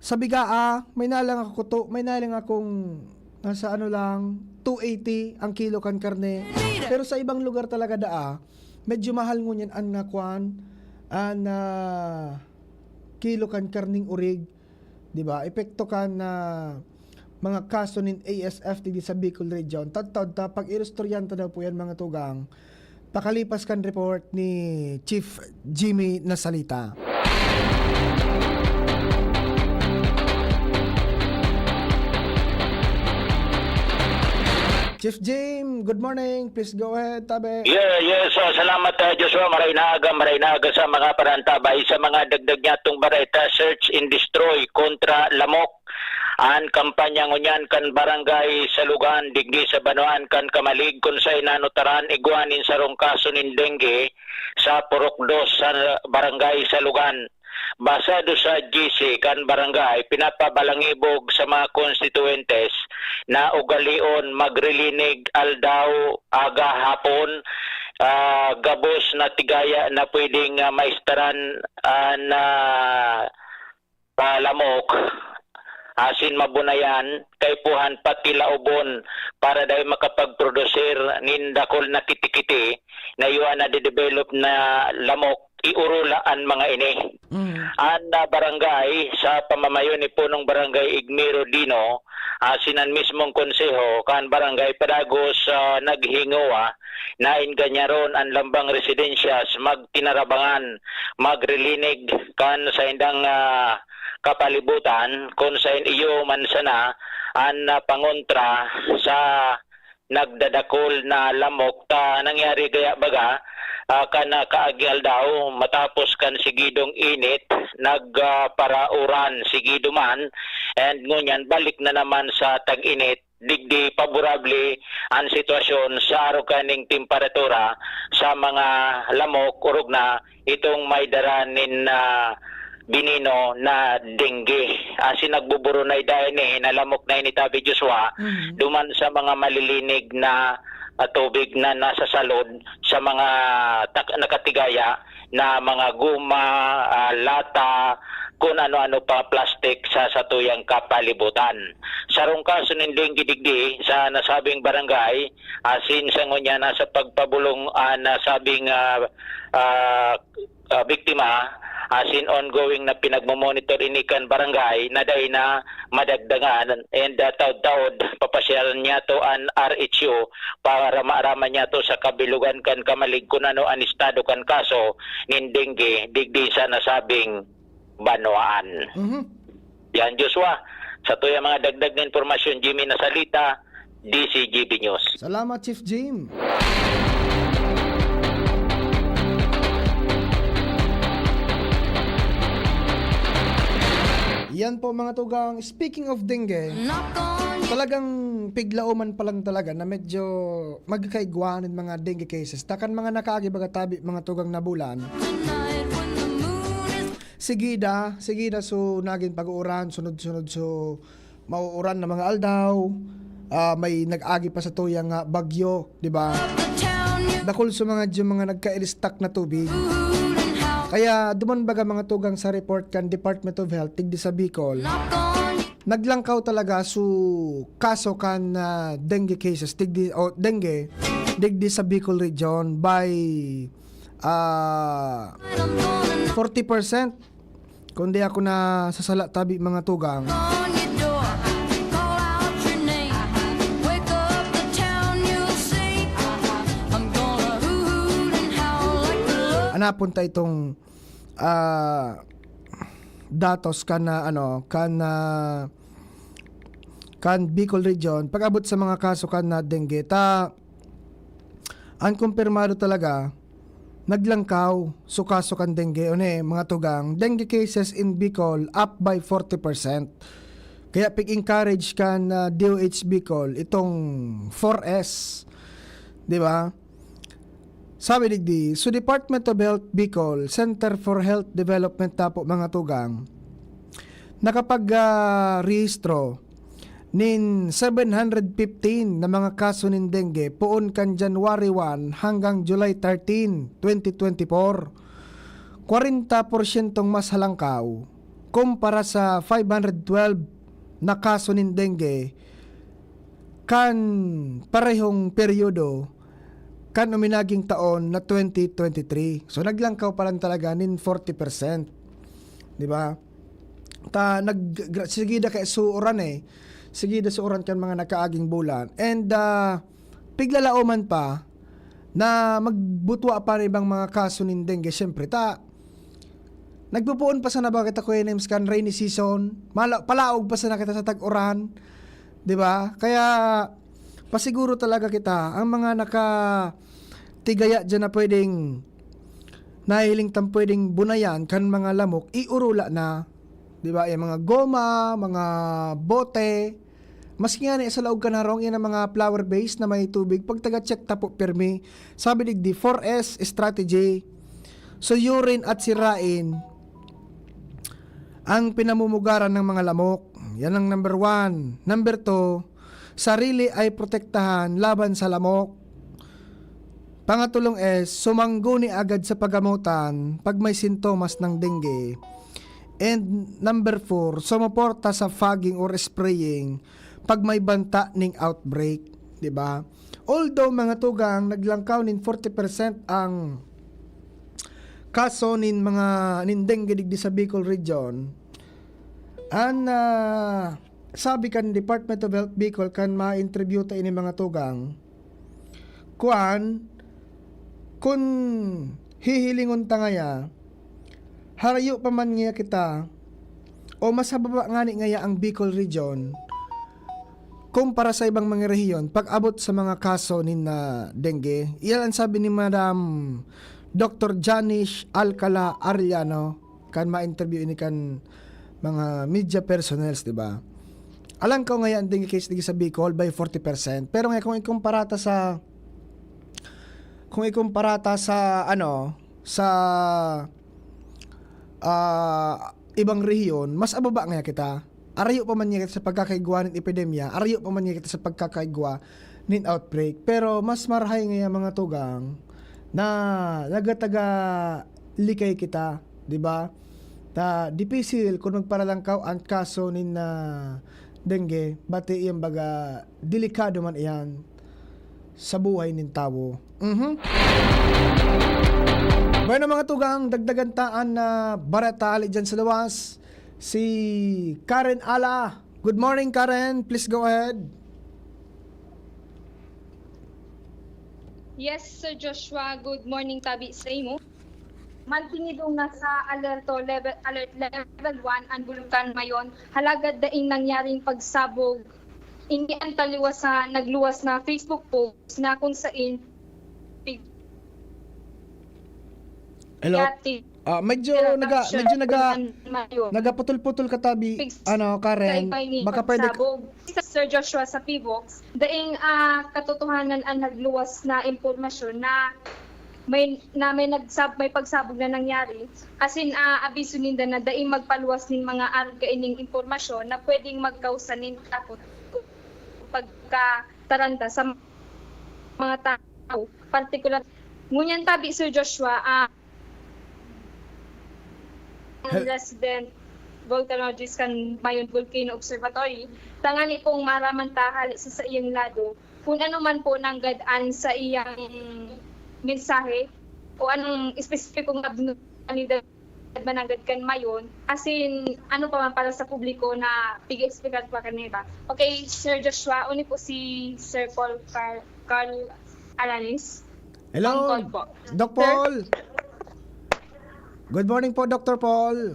Sa bigaa, may nalang ako kuto, may nalang akong nasa ano lang, two eighty ang kilo kan karne. Pero sa ibang lugar talaga daa, medyo mahal ngunyan an, ah, kwan, an, ah, kilo kan karneng orig, di ba? Epekto kan, ah, mga kaso nin A S F digdi sa Bicol Region. Tadtad ta, pag-iristoryahan ta daw po yan, mga tugang. Pakalipas kan report ni Chief Jimmy Nasalita. Chief Jim, good morning. Please go ahead, tabi. Yeah, yes, ah, salamat, ah, Joshua. Maray na aga, maray na aga sa mga parantabay, sa mga dagdag niyatong bareta, search and destroy kontra lamok. An kampanya ngunyan kan Barangay Salugan, digdi sa Banwaan kan Camalig, kun saen nanutaran igwa nin sarong kaso nin dengue sa Purok Dos sa Barangay Salugan. Basado sa G C kan barangay, pinapabalangibog sa mga konstituyentes na ugalion magrilinig aldaw, aga, hapon, ah, gabos na tigaya na pwedeng, ah, maistaran, ah, na palamok, asin mabunayan, kaipuhan pati laobon para dai makapagprodusir nin dakul na kitikiti na iyo an nade-develop na lamok, iurula an mga ini. Mm. An, ah, barangay sa pamamayo ni Punong Barangay Igmiro Dino, asin an mismong konseho kan barangay padagos, ah, naghingowa na ingganyaron an lambang residensyas magtinarabangan, magrilinig kan saindang, ah, kapalibutan, kun saen iyo man sana an, ah, pangontra sa nagdadakul na lamok ta nangyari gaya baga, ah, kan, ah, kaagi aldaw matapos kan sigidong init, nag, ah, parauran sigido man, and ngunyan balik na naman sa tag-init. Digdi paborable an sitwasyon sa arog kaning temperatura sa mga lamok, orog na itong may dara nin, ah, binino na dengue. Asin nagbuburunay dayon ni na lamok na ini, tabi Joshua, Mhm. duman sa mga malilinig na, ah, tubig na nasa salod sa mga tak-, nakatigaya na mga guma, ah, lata, kun ano-ano pa plastik sa satuyang kapalibutan. Sarong kaso nin dengue digdi sa nasabing barangay, asin sa ngunyan nasa pagpabolong an nasabing, ah, ah, ah, biktima, asin ongoing na pinagmo-monitor ini kan barangay na dai na madagdagan, and, ah, taod-taod papasyalan niyato an R H U para maaraman niyato sa kabilugan kan Camalig kun ano an estado kan kaso nin dengue digdi sa nasabing banwaan. Mhm. Yan, Joshua. Sa tuya mga dagdag na impormasyon, Jimmy Nasalita, D C G B News. Salamat, Chief Jim. Yan po, mga tugang. Speaking of dengue, talagang piglaoman pa lang talaga na medyo magkaigwaan yung mga dengue cases. Takan mga nakaagi baga tabi, mga tugang na bulan. Sigida, sigida, so nagin pag-uuran, sunod-sunod, so mauuran na mga aldaw, ah, may nag-agi pa sa tuyang, ah, bagyo, di ba? Dakul sa mga, yung mga nagka-stock na tubig. Kaya duman baga mga tugang sa report kan Department of Health, digdi sa Bicol. Naglangkaw talaga su kaso kan, ah, dengue cases, digdi, o dengue, digdi sa Bicol region by, ah, forty percent. Kung di ako nasasala tabi, mga tugang. Anapon ta itong, ah, datos kan, ah, ano, kan, ah, kan Bicol Region pag-abot sa mga kaso kan, ah, dengue. Ta, ang kumpirmado talaga, naglangkaw so kaso kan dengue. Ano eh, mga tugang, dengue cases in Bicol up by forty percent. Kaya pig-encourage kan, ah, D O H Bicol itong four S, di ba? Sabi digdi, so Department of Health Bicol, Center for Health Development na po, mga tugang, nakapag, ah, rehistro nin seven hundred fifteen na mga kaso nin dengue poon kan January one hanggang July thirteen, twenty twenty-four. Kwarenta porsyentong mas halangkaw kumpara sa five hundred twelve na kaso nin dengue kan parehong peryodo kan uminaging taon na twenty twenty-three. So, naglangkaw pa lang talaga nin forty percent. Di ba? Ta, nag-, gra-, sige da kay suoran eh. Sige da suoran kan mga nakaaging bulan. And, ah, piglalaoman pa na magbutwa pa nin ibang mga kaso nin dengue. Siyempre, ta, nagpupoon pa sana ba kita, Kuya Nems, kan rainy season? Mala-, palaog pa sana kita sa tag-uran. Di ba? Kaya, pasiguro talaga kita, ang mga nakatigaya dyan na pwedeng, nahihiling tang pwedeng bunayan kan mga lamok, iurula na. Di ba? Yung mga goma, mga bote, maski nga ni sa laog kan harong, yan ang mga flower vase na may tubig. Pag taga-check ta po, pirmi. Sabi digdi, four S strategy. So, urine at sirain ang pinamumugaran ng mga lamok. Yan ang number one. Number two, sarili ay protektahan laban sa lamok. Pangatulong is, sumangguni agad sa pagamutan pag may sintomas ng dengue. And number four, sumuporta sa fogging or spraying pag may banta ning outbreak, di ba? Although, mga tugang, naglangkaw nin forty percent ang kaso nin mga, nin dengue digdi sa Bicol Region, an, ah, sabi kan Department of Health Bicol, kan ma-interview ta ini, mga tugang, kuan, kun hihilingon ta ngaya, harayo pa man ngaya kita, o mas hababa ngani ngaya ang Bicol Region kumpara sa ibang mga rehiyon pag-abot sa mga kaso nin, ah, dengue. Iyan ang sabi ni Madam Doktor Janish Alcala Arellano, kan ma-interview ini kan mga media personnels, di ba? Alangkaw ngaya an dengue case digdi sa Bicol by forty percent. Pero nga, kung ikumpara ta sa, kung ikumpara ta sa, ano, sa, ah, ibang rehiyon, mas ababa ngaya kita. Arayo pa man ngaya kita sa pagkakaigwa nin epidemya, arayo pa man ngaya kita sa pagkakaigwa nin outbreak. Pero mas marahay ngaya, mga tugang, na nagataga likay kita, di ba? Ta, dipisil kun magparalangkaw an kaso nin, ah, dengue, bati iyan baga delikado man iyan sa buhay nin tawo. Mhm. Bueno, mga tugang, dagdagan ta an, ah, bareta hali dyan sa luwas. Si Karen Ala. Good morning, Karen. Please go ahead. Yes, Sir Joshua. Good morning, tabi sa imo. Mantinidong nasa alerto level, alert level one ang Bulukan Mayon. Halagad daing nangyaring pagsabog. Ini ang taliwas sa nagluwas na Facebook post na kung sain pig- Hello? yati Ah, medyo Pero naga caption medyo naga ng Mayon. nagaputol-putol ka, tabi. Pigs- Ano, Karen? Kay Maynila Baka pwede ka- Sabog. Sir Joshua, sa Pivox, daing, ah, katotohanan ang nagluwas na impormasyon na may, na may nagsab-, may pagsabog na nangyari. Asin, ah, abiso ninda na daing magpaluwas nin mga arog kaining impormasyon na pwedeng magkausa nin takot pagkataranta sa mga tao. Partikular, ngunyan tabi, Sir Joshua, ah, Hel- resident volcanologist kan Mayon Volcano Observatory, tangani pong maraman ta hali sa saiyang lado kung ano man po nanggad an saiyang mensahe o anong espesipikong abnormalidad mananggad kan Mayon, asin ano pa man para sa publiko na pig-explicar pa kanila. Okay, Sir Joshua, uni po si Sir Paul Car- Carl Alanis. Hello, Ang call po. Doc Paul. Good morning po, Doctor Paul.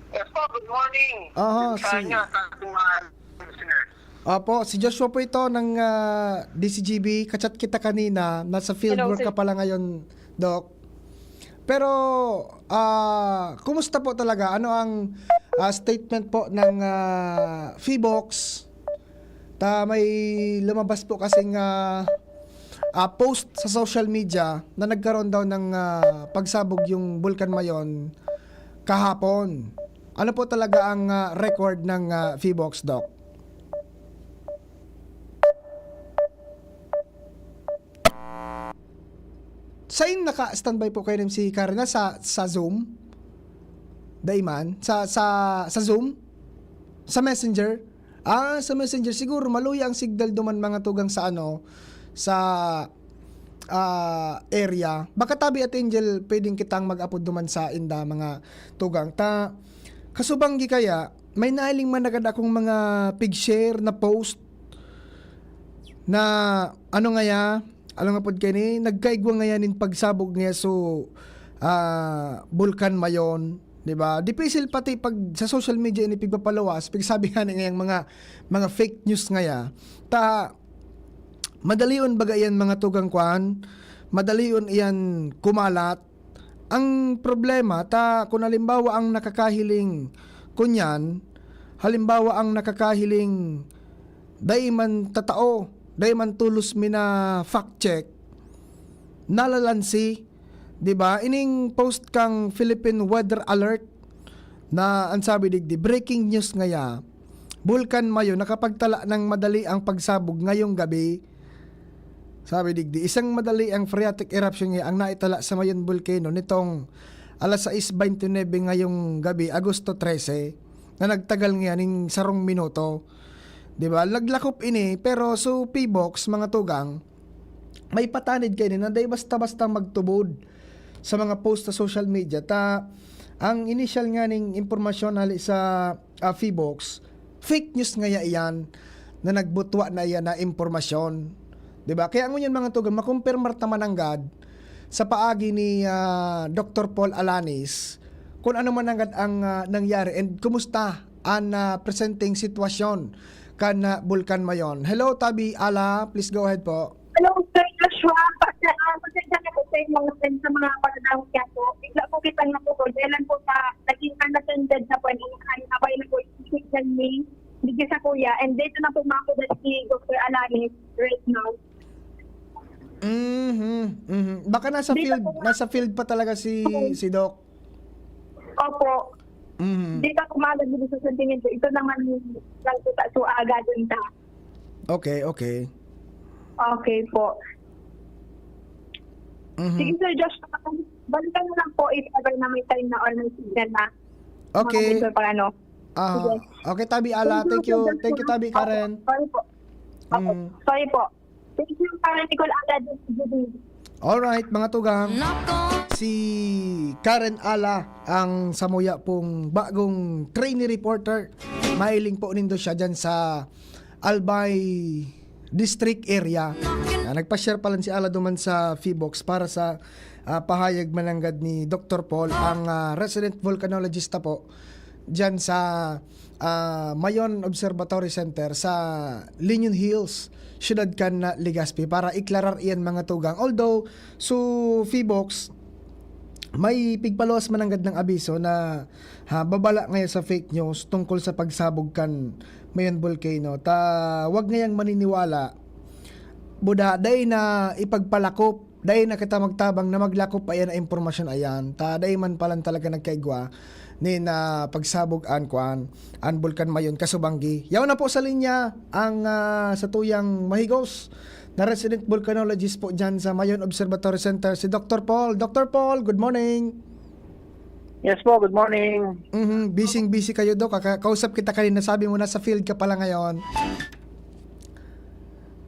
Yes po, good morning. Aha, Sa si inyo, sa ating mga listeners. Opo, si Joshua po ito ng ah, D C G B. Kachat kita kanina. Nasa field Hello, work sir. ka pala ngayon, Doc. Pero, ah, kumusta po talaga? Ano ang ah, statement po ng ah, Phibox? Ta may lumabas po kasing ah, ah, post sa social media na nagkaroon daw ng ah, pagsabog yung Bulkan Mayon kahapon. Ano po talaga ang ah, record ng ah, Phibox, Doc? Sain naka-standby po kayo si Karen na sa sa Zoom? Daiman sa sa sa Zoom? Sa Messenger? Ah, sa Messenger siguro maluya ang signal duman mga tugang sa ano sa ah, area. Baka tabi at Angel, pwedeng kitang mag-apod duman sa inda mga tugang. Ta kasubanggi kaya may nailing managad akong mga pig-share na post na ano ngaya, alam nga pod kaini, nagkaigwa ngaya nin pagsabog ngaya so ah, Bulkan Mayon, di ba? Dipisil pati pag sa social media ini pigpapaluwas, pigsabi nga ngayang mga mga fake news ngaya. Ta madalion baga iyan mga tugang kwan, madalion iyan kumalat. Ang problema ta kun halimbawa ang nakakahiling kunyan, halimbawa ang nakakahiling dai man tatao, dai man tolos mina fact check, nalalansi, di ba? Ining post kang Philippine Weather Alert na ang sabi digdi, breaking news ngaya, Bulkan Mayon nakapagtala ng madali ang pagsabog ngayong gabi. Sabi digdi, isang madali ang phreatic eruption ngaya ang naitala sa Mayon Volcano nitong alas sais beintinuebe ngayong gabi, Agosto trese, na nagtagal ngaya ning sarong minuto. Di ba? Naglakop ini, pero so Phibox, mga tugang, may patanid kaini na dai basta-basta magtubod sa mga post sa social media. Ta ang initial nga ning impormasyon hali sa ah, Phibox, fake news ngaya iyan na nagbutwa na iyan na impormasyon. Di ba? Kaya ngunyan mga tugang, makumpirmar ta mananggad sa paagi ni ah, Doktor Paul Alanis kung ano mananggad ang ah, nangyari and kumusta ang ah, presenteng sitwasyon kan ah, Bulkan Mayon. Hello, Tabi Ala. Please go ahead po. Hello, Sir Joshua. Pasensya, ah, pasensya na po sa inyo, sa mga pagdahon niya po. Bigla po kitang naputol. Dahil lang po sa naging unattended na po, ang ang abay na po yung signal ni Bigyan sa Kuya. And dito na po mga kudas ni Doktor Alanis right now. Mhm. Mhm. Baka nasa Dito field, po nga. Nasa field pa talaga si si Doc. Opo. Mhm. Dito po mga kudas sa sentimiento. Ito naman yung lang po sa suaga din ta. Okay, okay. Okay po. Mhm. Sige, Sir Josh, balikan mo lang po if ever na may time na or may signal na. Okay. Mga pag ano. Ah, Sige. okay, Tabi Ala. Thank you. Thank you, Tabi Karen. Sorry po. Opo. Mm. Sorry po. Thank you, Karen Nicole Ala. Good evening. Alright, mga tugang. Si Karen Ala ang samuya pong bagong trainee reporter. Mailing po nindo siya dyan sa Albay District area. Ah, nagpa-share pa lang si Ala duman sa Phibox para sa ah, pahayag mananggad ni Doktor Paul, ang ah, resident volcanologist na po dyan sa ah, Mayon Observatory Center sa Liñon Hills, siyudad kan ah, Legazpi, para iklarar iyan mga tugang. Although, so Phibox, may pigpaluwas mananggad ng abiso na ha, babala ngayon sa fake news tungkol sa pagsabog kan Mayon Volcano. Ta, wag ngayang maniniwala, buda, dai na ipagpalakop, dai na kita magtabang na maglakop pa iyan na impormasyon ayan. Ta, dai man palan talaga nagkaigwa ni na pagsabog an kuan, an Bulkan Mayon kasubanggi. Yaw na po sa linya ang ah, sa tuyang mahigos na resident volcanologist po dyan sa Mayon Observatory Center, si Doktor Paul. Doktor Paul, good morning. Yes po, good morning. Mhm, busy-busy kayo, Doc. Kaka- kausap kita kanina, sabi mo nasa field ka pala ngayon.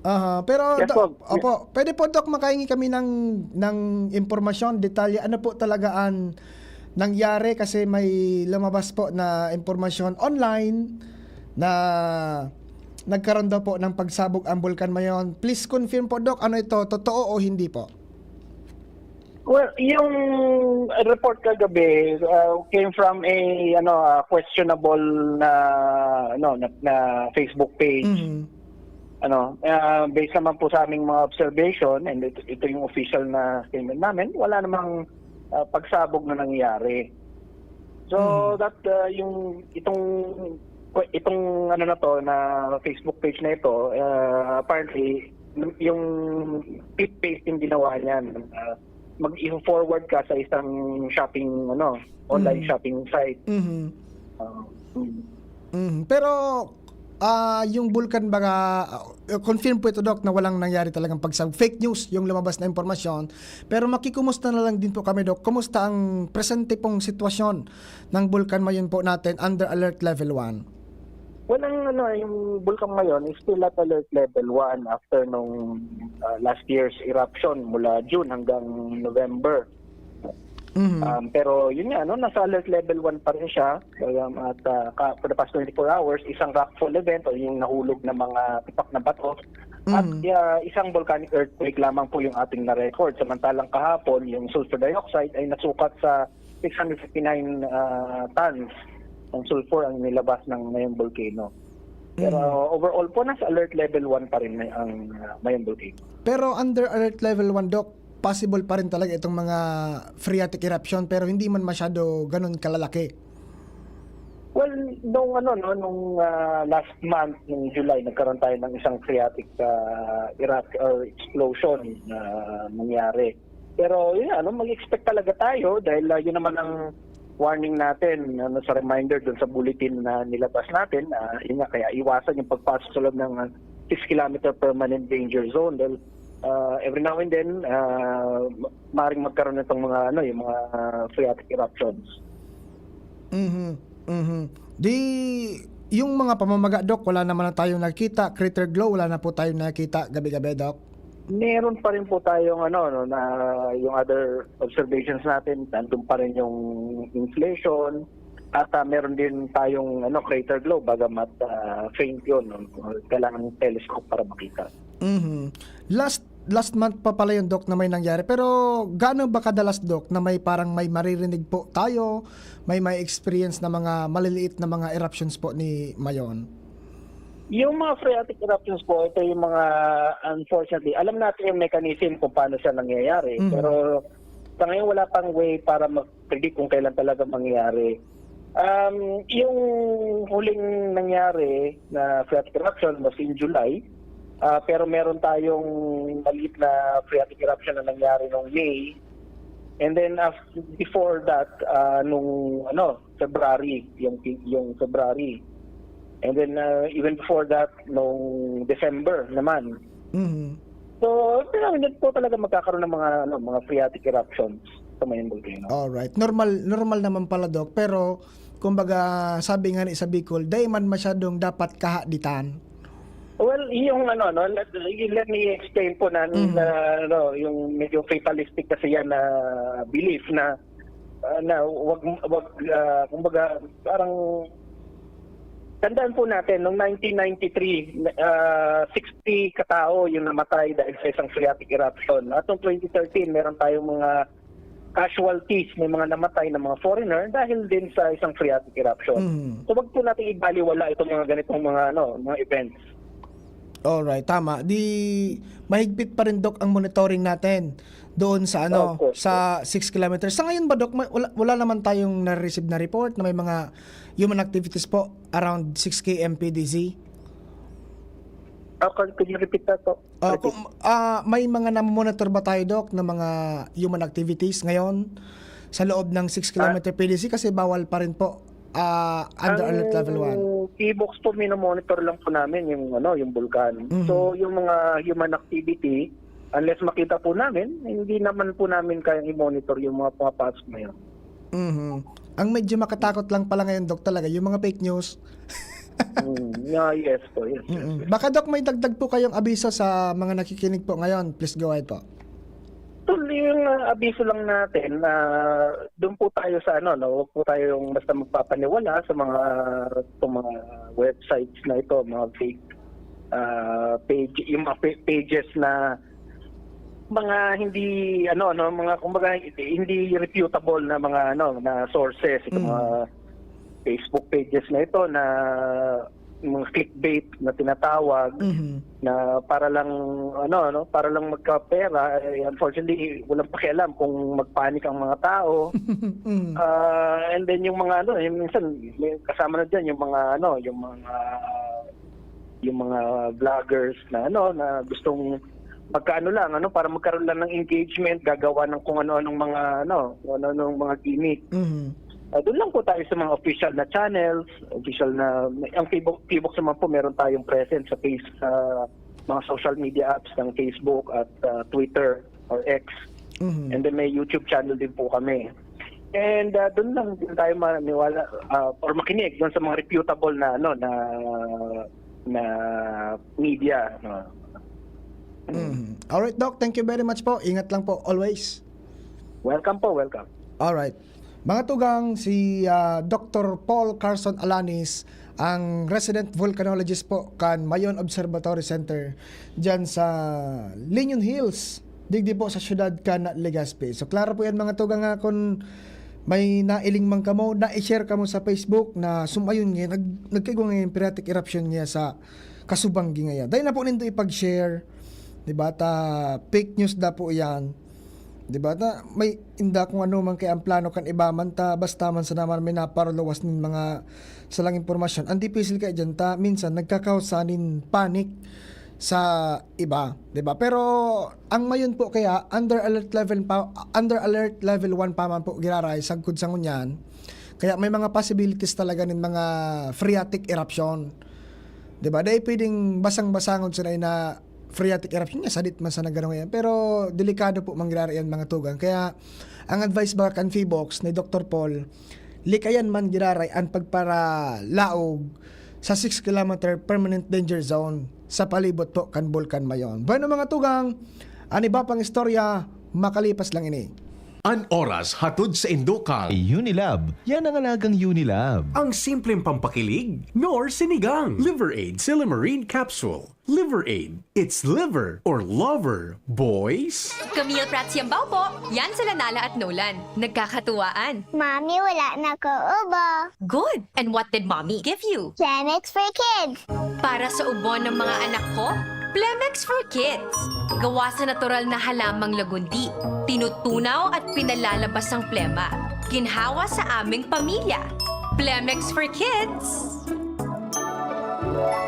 Aha, pero Yes Doc, po. Opo, pwede po, Doc, makahingi kami ng ng impormasyon, detalye, ano po talaga ang nangyari kasi may lumabas po na impormasyon online na nagkaroon daw po ng pagsabog ang Bulkan Mayon. Please confirm po, Doc, ano ito, totoo o hindi po? Well, yung report kagabi, ah, came from a, ano, ah, questionable na, ano, na, na Facebook page. Mhm. Ano, ah, based naman po sa aming mga observation, and ito, ito yung official na statement namin, wala namang, ah, pagsabog na nangyari. So, Mhm. that, ah, yung, itong, itong, ano na to, na Facebook page na ito, ah, apparently, yung toothpaste yung ginawa niyan. Ah, mag-i-forward ka sa isang shopping, ano, online Mhm. shopping site. Mhm. Ah, mm. Mhm. Pero, ah, yung Bulkan baga, ah, confirm po ito, Doc, na walang nangyari talagang pagsabog. Fake news yung lumabas na impormasyon. Pero makikumusta na lang din po kami, Doc. Kumusta ang presente pong sitwasyon ng Bulkan Mayon po natin under alert level one? Well, ang, ano, yung Bulkan Mayon is still at alert level one after nung, ah, last year's eruption mula June hanggang November. Mhm. Um, pero yun nga, no, nasa alert level one pa rin siya. Um, at, ah, ka- for the past twenty-four hours, isang rockfall event o yung nahulog na mga tipak na bato. At, Mhm. ah, isang volcanic earthquake lamang po yung ating na-record. Samantalang kahapon, yung sulfur dioxide ay nasukat sa six hundred fifty-nine, ah, tons ng sulfur ang nilabas ng Mayon Volcano. Pero Mhm. overall po, nasa alert level one pa rin ang, ah, Mayon Volcano. Pero under alert level one, Doc, possible pa rin talaga itong mga phreatic eruption, pero hindi man masyado ganun kalalaki. Well, nung, ano, no, nung, ah, last month, nung July, nagkaroon tayo ng isang phreatic, ah, erupt or explosion na nangyari. Pero yun, ano, mag-expect talaga tayo dahil, ah, yun naman ang warning natin, ano, sa reminder dun sa bulletin na nilabas natin. Ah, yun nga, kaya iwasan yung pagpasok sa loob ng, ah, six kilometer permanent danger zone dahil, ah, every now and then, ah, ma- maring magkaroon nitong mga, ano, yung mga phreatic eruptions. Mhm. Mhm. Di, yung mga pamamaga, Doc, wala naman na tayong nakita. Crater glow, wala na po tayong nakita gabi-gabi, Doc. Meron pa rin po tayong, ano, no, na yung other observations natin, nandun pa rin yung inflation, at, ah, meron din tayong, ano, crater glow, bagamat, ah, faint yun, no? Kailangan ng telescope para makita. Mhm. Last last month pa pala yung, Doc, na may nangyari. Pero gaano ba kadalas, Doc, na may parang may maririnig po tayo, may may experience na mga maliliit na mga eruptions po ni Mayon? Yung mga phreatic eruptions po, ito yung mga, unfortunately, alam natin yung mechanism kung paano siya nangyayari. Mhm. Pero sa ngayon, wala pang way para mag-predict kung kailan talaga mangyayari. Um, yung huling nangyari na phreatic eruption was in July. Ah, pero meron tayong maliit na phreatic eruption na nangyari noong May. And then, af- before that, ah, nung, ano, February, yung, yung February. And then, ah, even before that, nung December naman. Mhm. So, pero hindi po talaga magkakaroon ng mga, ano, mga phreatic eruptions sa Mayon Volcano. Alright. Normal, normal naman pala, Doc. Pero, kumbaga, sabi nga ni sa Bicol, "Dai man masyadong dapat kahaditan." Well, yung, ano, no, let, let me explain po na, Mhm. na, ano, yung medyo fatalistic kasi yan na belief na, ah, na wag, wag, ah, kumbaga, parang, tandaan po natin, noong nineteen ninety-three, ah, sixty katao yung namatay dahil sa isang phreatic eruption. At noong twenty thirteen, meron tayong mga casualties, may mga namatay na mga foreigner dahil din sa isang phreatic eruption. Mhm. So, wag po natin ibaliwala itong mga ganitong mga, ano, mga events. Alright, tama. Di mahigpit pa rin, Doc, ang monitoring natin doon sa, ano, Opo. Sa six kilometers. Sa ngayon ba, Doc, may, wala, wala naman tayong na-receive na report na may mga human activities po around six K M P D Z? Ah, can, can you repeat that po? Ah, Repeat. kung, ah, may mga namomonitor ba tayo, Doc, na mga human activities ngayon sa loob ng six kilometer P D C? Kasi bawal pa rin po, ah, under Ang alert level one. P box po, minomonitor lang po namin yung, ano, yung bulkan. Mhm. So, yung mga human activity, unless makita po namin, hindi naman po namin kayang i-monitor yung mga pumapasok na yun. Mhm. Ang medyo makatakot lang pala ngayon, Doc, talaga yung mga fake news. Mm, yeah, yes po, yes, yes, Mm-mm. yes. Baka, Doc, may dagdag po kayong abiso sa mga nakikinig po ngayon. Please go ahead po. Tol, yung, ah, abiso lang natin, na doon po tayo sa, ano, no, huwag po tayo yung basta magpapaniwala sa mga, sa mga websites na ito, mga fake, ah, page, yung mga pa- pages na Mga hindi, ano, no, mga, kumbaga, hindi reputable na mga, ano, na sources, itong Mm. mga Facebook pages na ito na mga clickbait na tinatawag Mhm. na para lang, ano, no, para lang magkapera. Eh, unfortunately, walang pakialam kung magpanik ang mga tao. Mm. Ah, and then yung mga, ano, yung minsan, may kasama na dyan yung mga, ano, yung mga, yung mga vloggers na, ano, na gustong magkaano lang, ano, para magkaroon lang ng engagement, gagawa ng kung ano-anong mga, ano, kung ano-anong mga gimmick. Mhm. Ah, doon lang po tayo sa mga official na channels, official na, ang Facebook, Facebook naman po, meron tayong presence sa face, sa mga social media apps ng Facebook at, ah, Twitter or X. Mhm. And then may YouTube channel din po kami. And, ah, doon lang din tayo maniwala, ah, or makinig doon sa mga reputable na, ano, na, na media, no? Mhm. Alright, Doc. Thank you very much po. Ingat lang po, always. Welcome po, welcome. Alright. Mga tugang, si, ah, Doctor Paul Carson Alanis, ang resident volcanologist po kan Mayon Observatory Center, diyan sa Liñon Hills, digdi po sa siyudad kan Legazpi. So, klaro po yan, mga tugang, nga kun may nailing man kamo, na-share kamo sa Facebook na sumayon ngayon, nag-, nagkaigwa ngayon periodic eruption niya sa Kasubanggi ngayon. Dai na po nindo ipag-share, di ba? Ta fake news da po yan. Di ba? Ta may inda kung ano man kaya ang plano kan iba man, ta basta man sana man may naparuluwas nin mga salang impormasyon. Ang dipisil kaya dyan, ta minsan nagkakausa nin panic sa iba, di ba? Pero ang Mayon po kaya under alert level pa, under alert level one pa man po giraray sagkod sa ngunyan. Kaya may mga possibilities talaga nin mga phreatic eruption. Di ba? Dai pwedeng basang-basangon sana na phreatic eruption niya, sadit man sana garo ngayon. Pero delikado po mangyari yan, mga tugang. Kaya ang advice baga kan Phivolcs ni Doctor Paul, likayan man giraray ang pagparalaog sa six kilometer permanent danger zone sa palibot po kan Bulkan Mayon. Bueno, mga tugang, an iba pang istorya, makalipas lang ini. An oras hatod sa indo kan Unilab. Yan ang alagang Unilab. Ang simpleng pampakilig, nor sinigang. Liver Aid Silymarin Capsule. Liver Aid. It's liver or lover, boys. Camille Prats Yambao po. Yan sila Nala at Nolan. Nagkakatuwaan. Mami, wala na ko ubo. Good. And what did Mommy give you? Plemex for Kids. Para sa ubo ng mga anak ko, Plemex for Kids. Gawa sa natural na halamang lagundi. Tinutunaw at pinalalabas ang plema. Ginhawa sa aming pamilya. Plemex for Kids.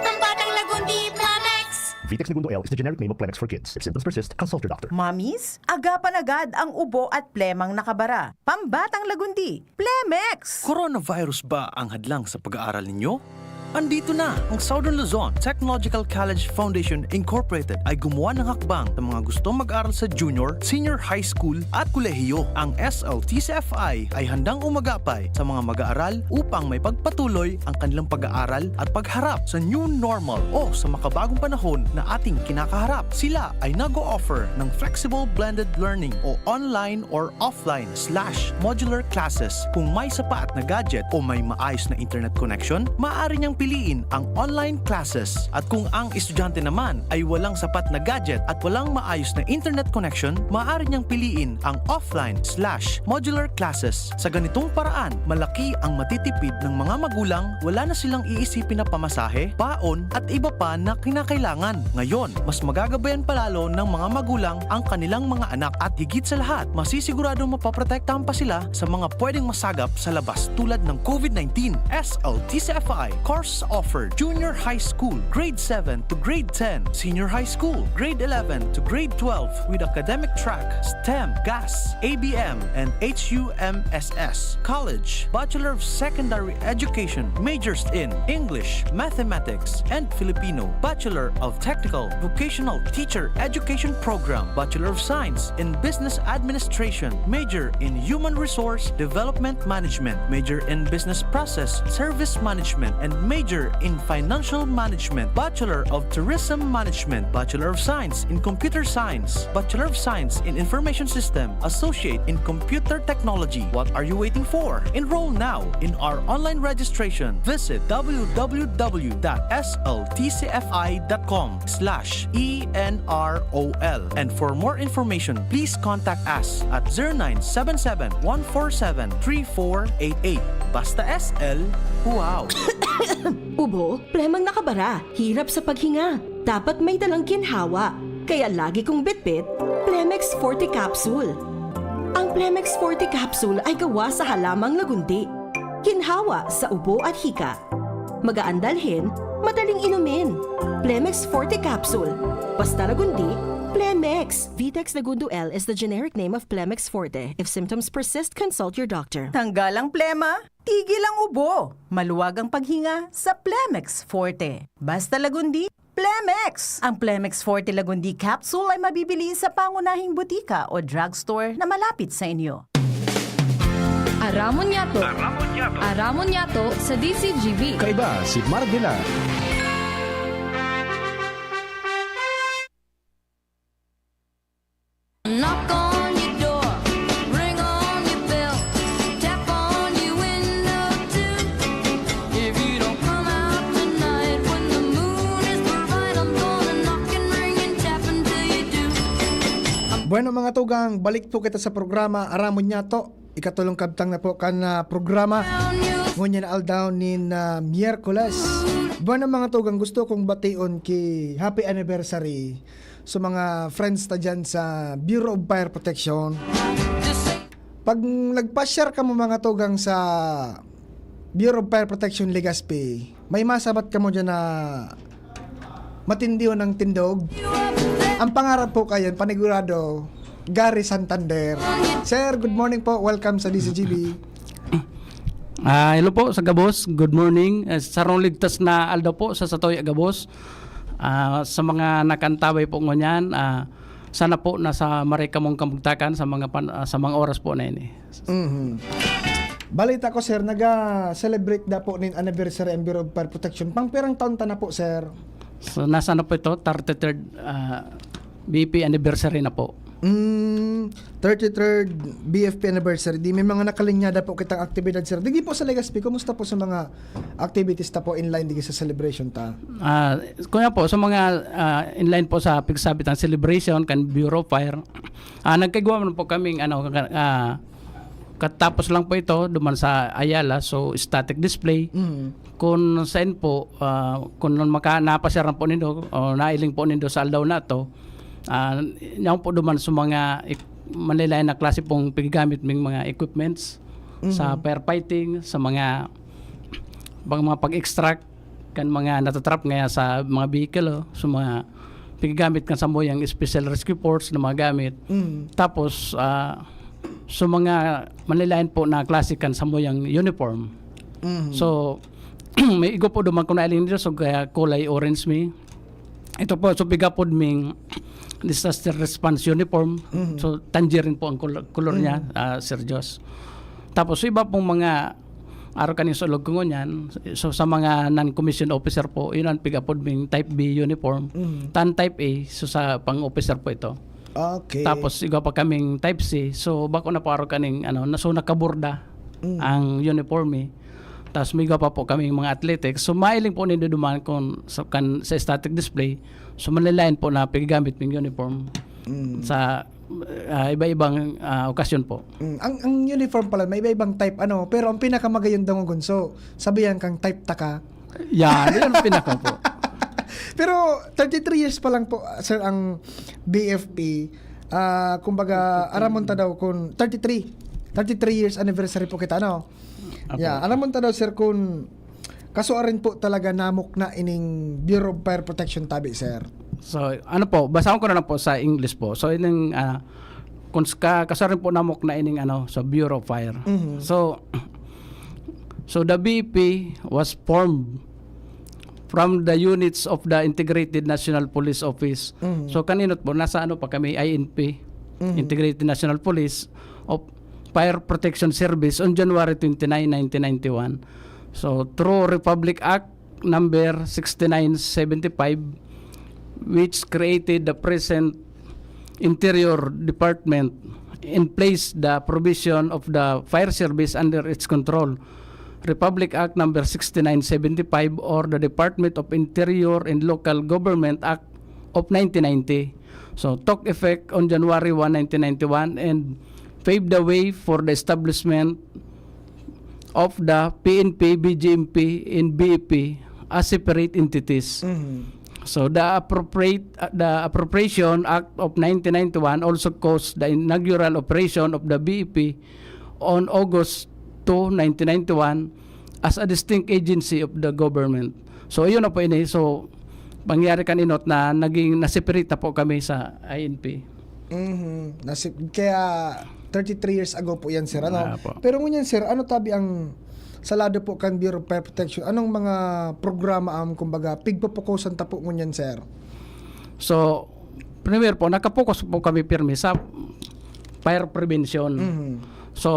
Ang batang lagundi, Plemex! Vitex Negundo L is the generic name of Plemex for Kids. If symptoms persist, consult your doctor. Mommies, agapan agad ang ubo at plemang nakabara. Pambatang lagundi, Plemex! Coronavirus ba ang hadlang sa pag-aaral ninyo? Andito na ang Southern Luzon Technological College Foundation Incorporated ay gumawa ng hakbang sa mga gustong mag-aral sa junior, senior high school at kolehiyo. Ang S L T C F I ay handang umagapay sa mga mag-aaral upang may pagpatuloy ang kanilang pag-aaral at pagharap sa new normal o sa makabagong panahon na ating kinakaharap. Sila ay nag-o-offer ng flexible blended learning o online or offline slash modular classes. Kung may sapat na gadget o may maayos na internet connection, maaari niyang piliin ang online classes. At kung ang estudyante naman ay walang sapat na gadget at walang maayos na internet connection, maaari niyang piliin ang offline slash modular classes. Sa ganitong paraan, malaki ang matitipid ng mga magulang, wala na silang iisipin na pamasahe, baon, at iba pa na kinakailangan. Ngayon, mas magagabayan palalo ng mga magulang ang kanilang mga anak at higit sa lahat, masisiguradong mapoprotektahan pa sila sa mga pwedeng masagap sa labas tulad ng COVID nineteen. S L T C F I course offered: Junior High School, Grade seven to Grade ten, Senior High School, Grade eleven to Grade twelve, with academic track STEM, GAS, A B M, and H U M S S. College, Bachelor of Secondary Education, majors in English, Mathematics, and Filipino, Bachelor of Technical Vocational Teacher Education Program, Bachelor of Science in Business Administration, major in Human Resource Development Management, major in Business Process Service Management, and Major in Financial Management, Bachelor of Tourism Management, Bachelor of Science in Computer Science, Bachelor of Science in Information System, Associate in Computer Technology. What are you waiting for? Enroll now in our online registration. Visit w w w dot s l t c f i dot com slash e n r o l. And for more information, please contact us at zero nine seven seven, one four seven, three four eight eight. Basta S L, wow! Ubo, plemang nakabara, hirap sa paghinga. Dapat may dalang ginhawa. Kaya lagi kong bitbit, Plemex Forte Capsule. Ang Plemex Forte Capsule ay gawa sa halamang lagundi. Ginhawa sa ubo at hika. Magaan dalhin, madaling inumin. Plemex Forte Capsule. Basta lagundi, Plemex! Vitex Lagundo L is the generic name of Plemex Forte. If symptoms persist, consult your doctor. Tanggal ang plema, tigil ang ubo. Maluwag ang paghinga sa Plemex Forte. Basta lagundi, Plemex! Ang Plemex Forte Lagundi Capsule ay mabibili sa pangunahing butika o drugstore na malapit sa inyo. Aramon Yato. Aramon Yato sa D C G B. Kaiba si Marvila. Knock on your door, ring on your bell, tap on your window too. If you don't come out tonight when the moon is bright, I'm gonna knock and ring and tap until you do. Bueno, mga tugang, balik po kita sa programa Aramon Nyato. Ikatulong kabtang na po kan ah, programa. Ngunyan na aldaw nin ah, Miyerkules. Bueno, mga tugang, gusto kong bation ki happy anniversary sa mga friends ta dyan sa Bureau of Fire Protection. Pag nagpa-share kamo, mga tugang, sa Bureau of Fire Protection Legazpi, may masabat kamo dyan na matindihon ang tindog. Ang pangarap po kayo, panigurado, Gary Santander. Sir, good morning po. Welcome sa D C G B. Ah, hello po sa gabos. Good morning. Eh, sarong ligtas na aldaw po sa satoy gabos. Ah, sa mga nakantabay po ngunyan, ah, sana po nasa maray kamong kamugtakan sa mga pan- ah, sa mga oras po na ini. Mhm. Balita ko, sir, naga-celebrate na po nin anniversary ang Bureau of Fire Protection. Pang pirang taon ta na po, sir? So, nasa na po ito? Thirty-third ah, B P anniversary na po. Mm, thirty-third B F P anniversary. Di may mga nakalinyada po kitang aktibidad, sir. Digi po sa Legazpi, kumusta po sa mga activities ta po inline digi sa celebration ta? Ah, kuya po, sa mga ah, inline po sa pigsabit ng celebration kan Bureau of Fire, ah, nagkagawa man po kaming ano, ka- ah, katapos lang po ito, duman sa Ayala, so static display. Mm. Kung saan po, ah, kung maka, napasyaran po nindo o nailing po nindo sa aldaw na to, ah, yan po duman sa mga ik- manlilain na klase pong pigagamit ming mga equipments sa firefighting, sa mga pag mga pag-extract kan mga natatrap ngaya sa mga vehicle, oh, sa mga pigagamit kan samuyang special rescue force na mga gamit. Mm. Tapos ah, sa mga manlilain po na klase kan samuyang uniform. Mm. So may igo po duman ko nailing dito, so kaya kulay orange mi. Ito po, so pigapod ming disaster response uniform. Mhm. So tangerine po ang kul- kulor niya, ah, Sir Jos. Tapos sa iba pong mga aro kaning sulog ko ngunyan, so sa mga non-commissioned officer po, yun ang pigapod ming type B uniform. Mhm. Tan type A, so sa pang-officer po ito. Okay. Tapos igwa pa kaming type C. So bako na po aro kaning ano, na so nakaborda Mm. ang uniforme. Tapos may igwa pa po kaming mga athletics. So mailing po nindo duman kung sa, kan, sa static display. So manlilain po na pigagamit ming uniform Mm. sa ah, iba-ibang ah, okasyon po. Mm, ang ang uniform pala may iba-ibang type ano, pero ang pinakamagayon dangogon, so sabihan kang type ta ka. Yan, yan ang pinaka po. Pero thirty-three years pa lang po, sir, ang B F P. Ah, kumbaga, aramon ta daw kung thirty-three, thirty-three years anniversary po kita, no? Apo. Yeah, aramon ta daw, sir, kung kasuarin po talaga namok na ining Bureau of Fire Protection tabi, sir. So, ano po, basahon ko na lang po sa English po. So, ining ah, kung ka, kasuarin po namok na ining ano, sa Bureau of Fire. Mhm. So, so the B P was formed from the units of the Integrated National Police Office. Mhm. So, kaninot po, nasa ano pa kami, I N P, Mhm. Integrated National Police of Fire Protection Service on January twenty-nine, nineteen ninety-one. So, through Republic Act, Number sixty-nine seventy-five, which created the present Interior Department in place the provision of the fire service under its control, Republic Act Number sixty-nine seventy-five, or the Department of Interior and Local Government Act of nineteen ninety. So, took effect on January one, nineteen ninety-one, and paved the way for the establishment of the P N P, B G M P, and B E P as separate entities. Mhm. So, the appropriate, uh, the Appropriation Act of nineteen ninety-one also caused the inaugural operation of the B E P on August two, nineteen ninety-one, as a distinct agency of the government. So, yun na po ini. So, pangyari kan inot na naging, na-separate na po kami sa I N P. Mhm. Nasi-, kaya thirty-three years ago po yan, sir, ano? Ah, po. Pero ngunyan, sir, ano tabi ang sa lado po kan Bureau of Fire Protection? Anong mga programa ang, kumbaga, pigpopokusan ta po ngunyan, sir? So, premier po, nakapokus po kami pirmi sa fire prevention. Mhm. So,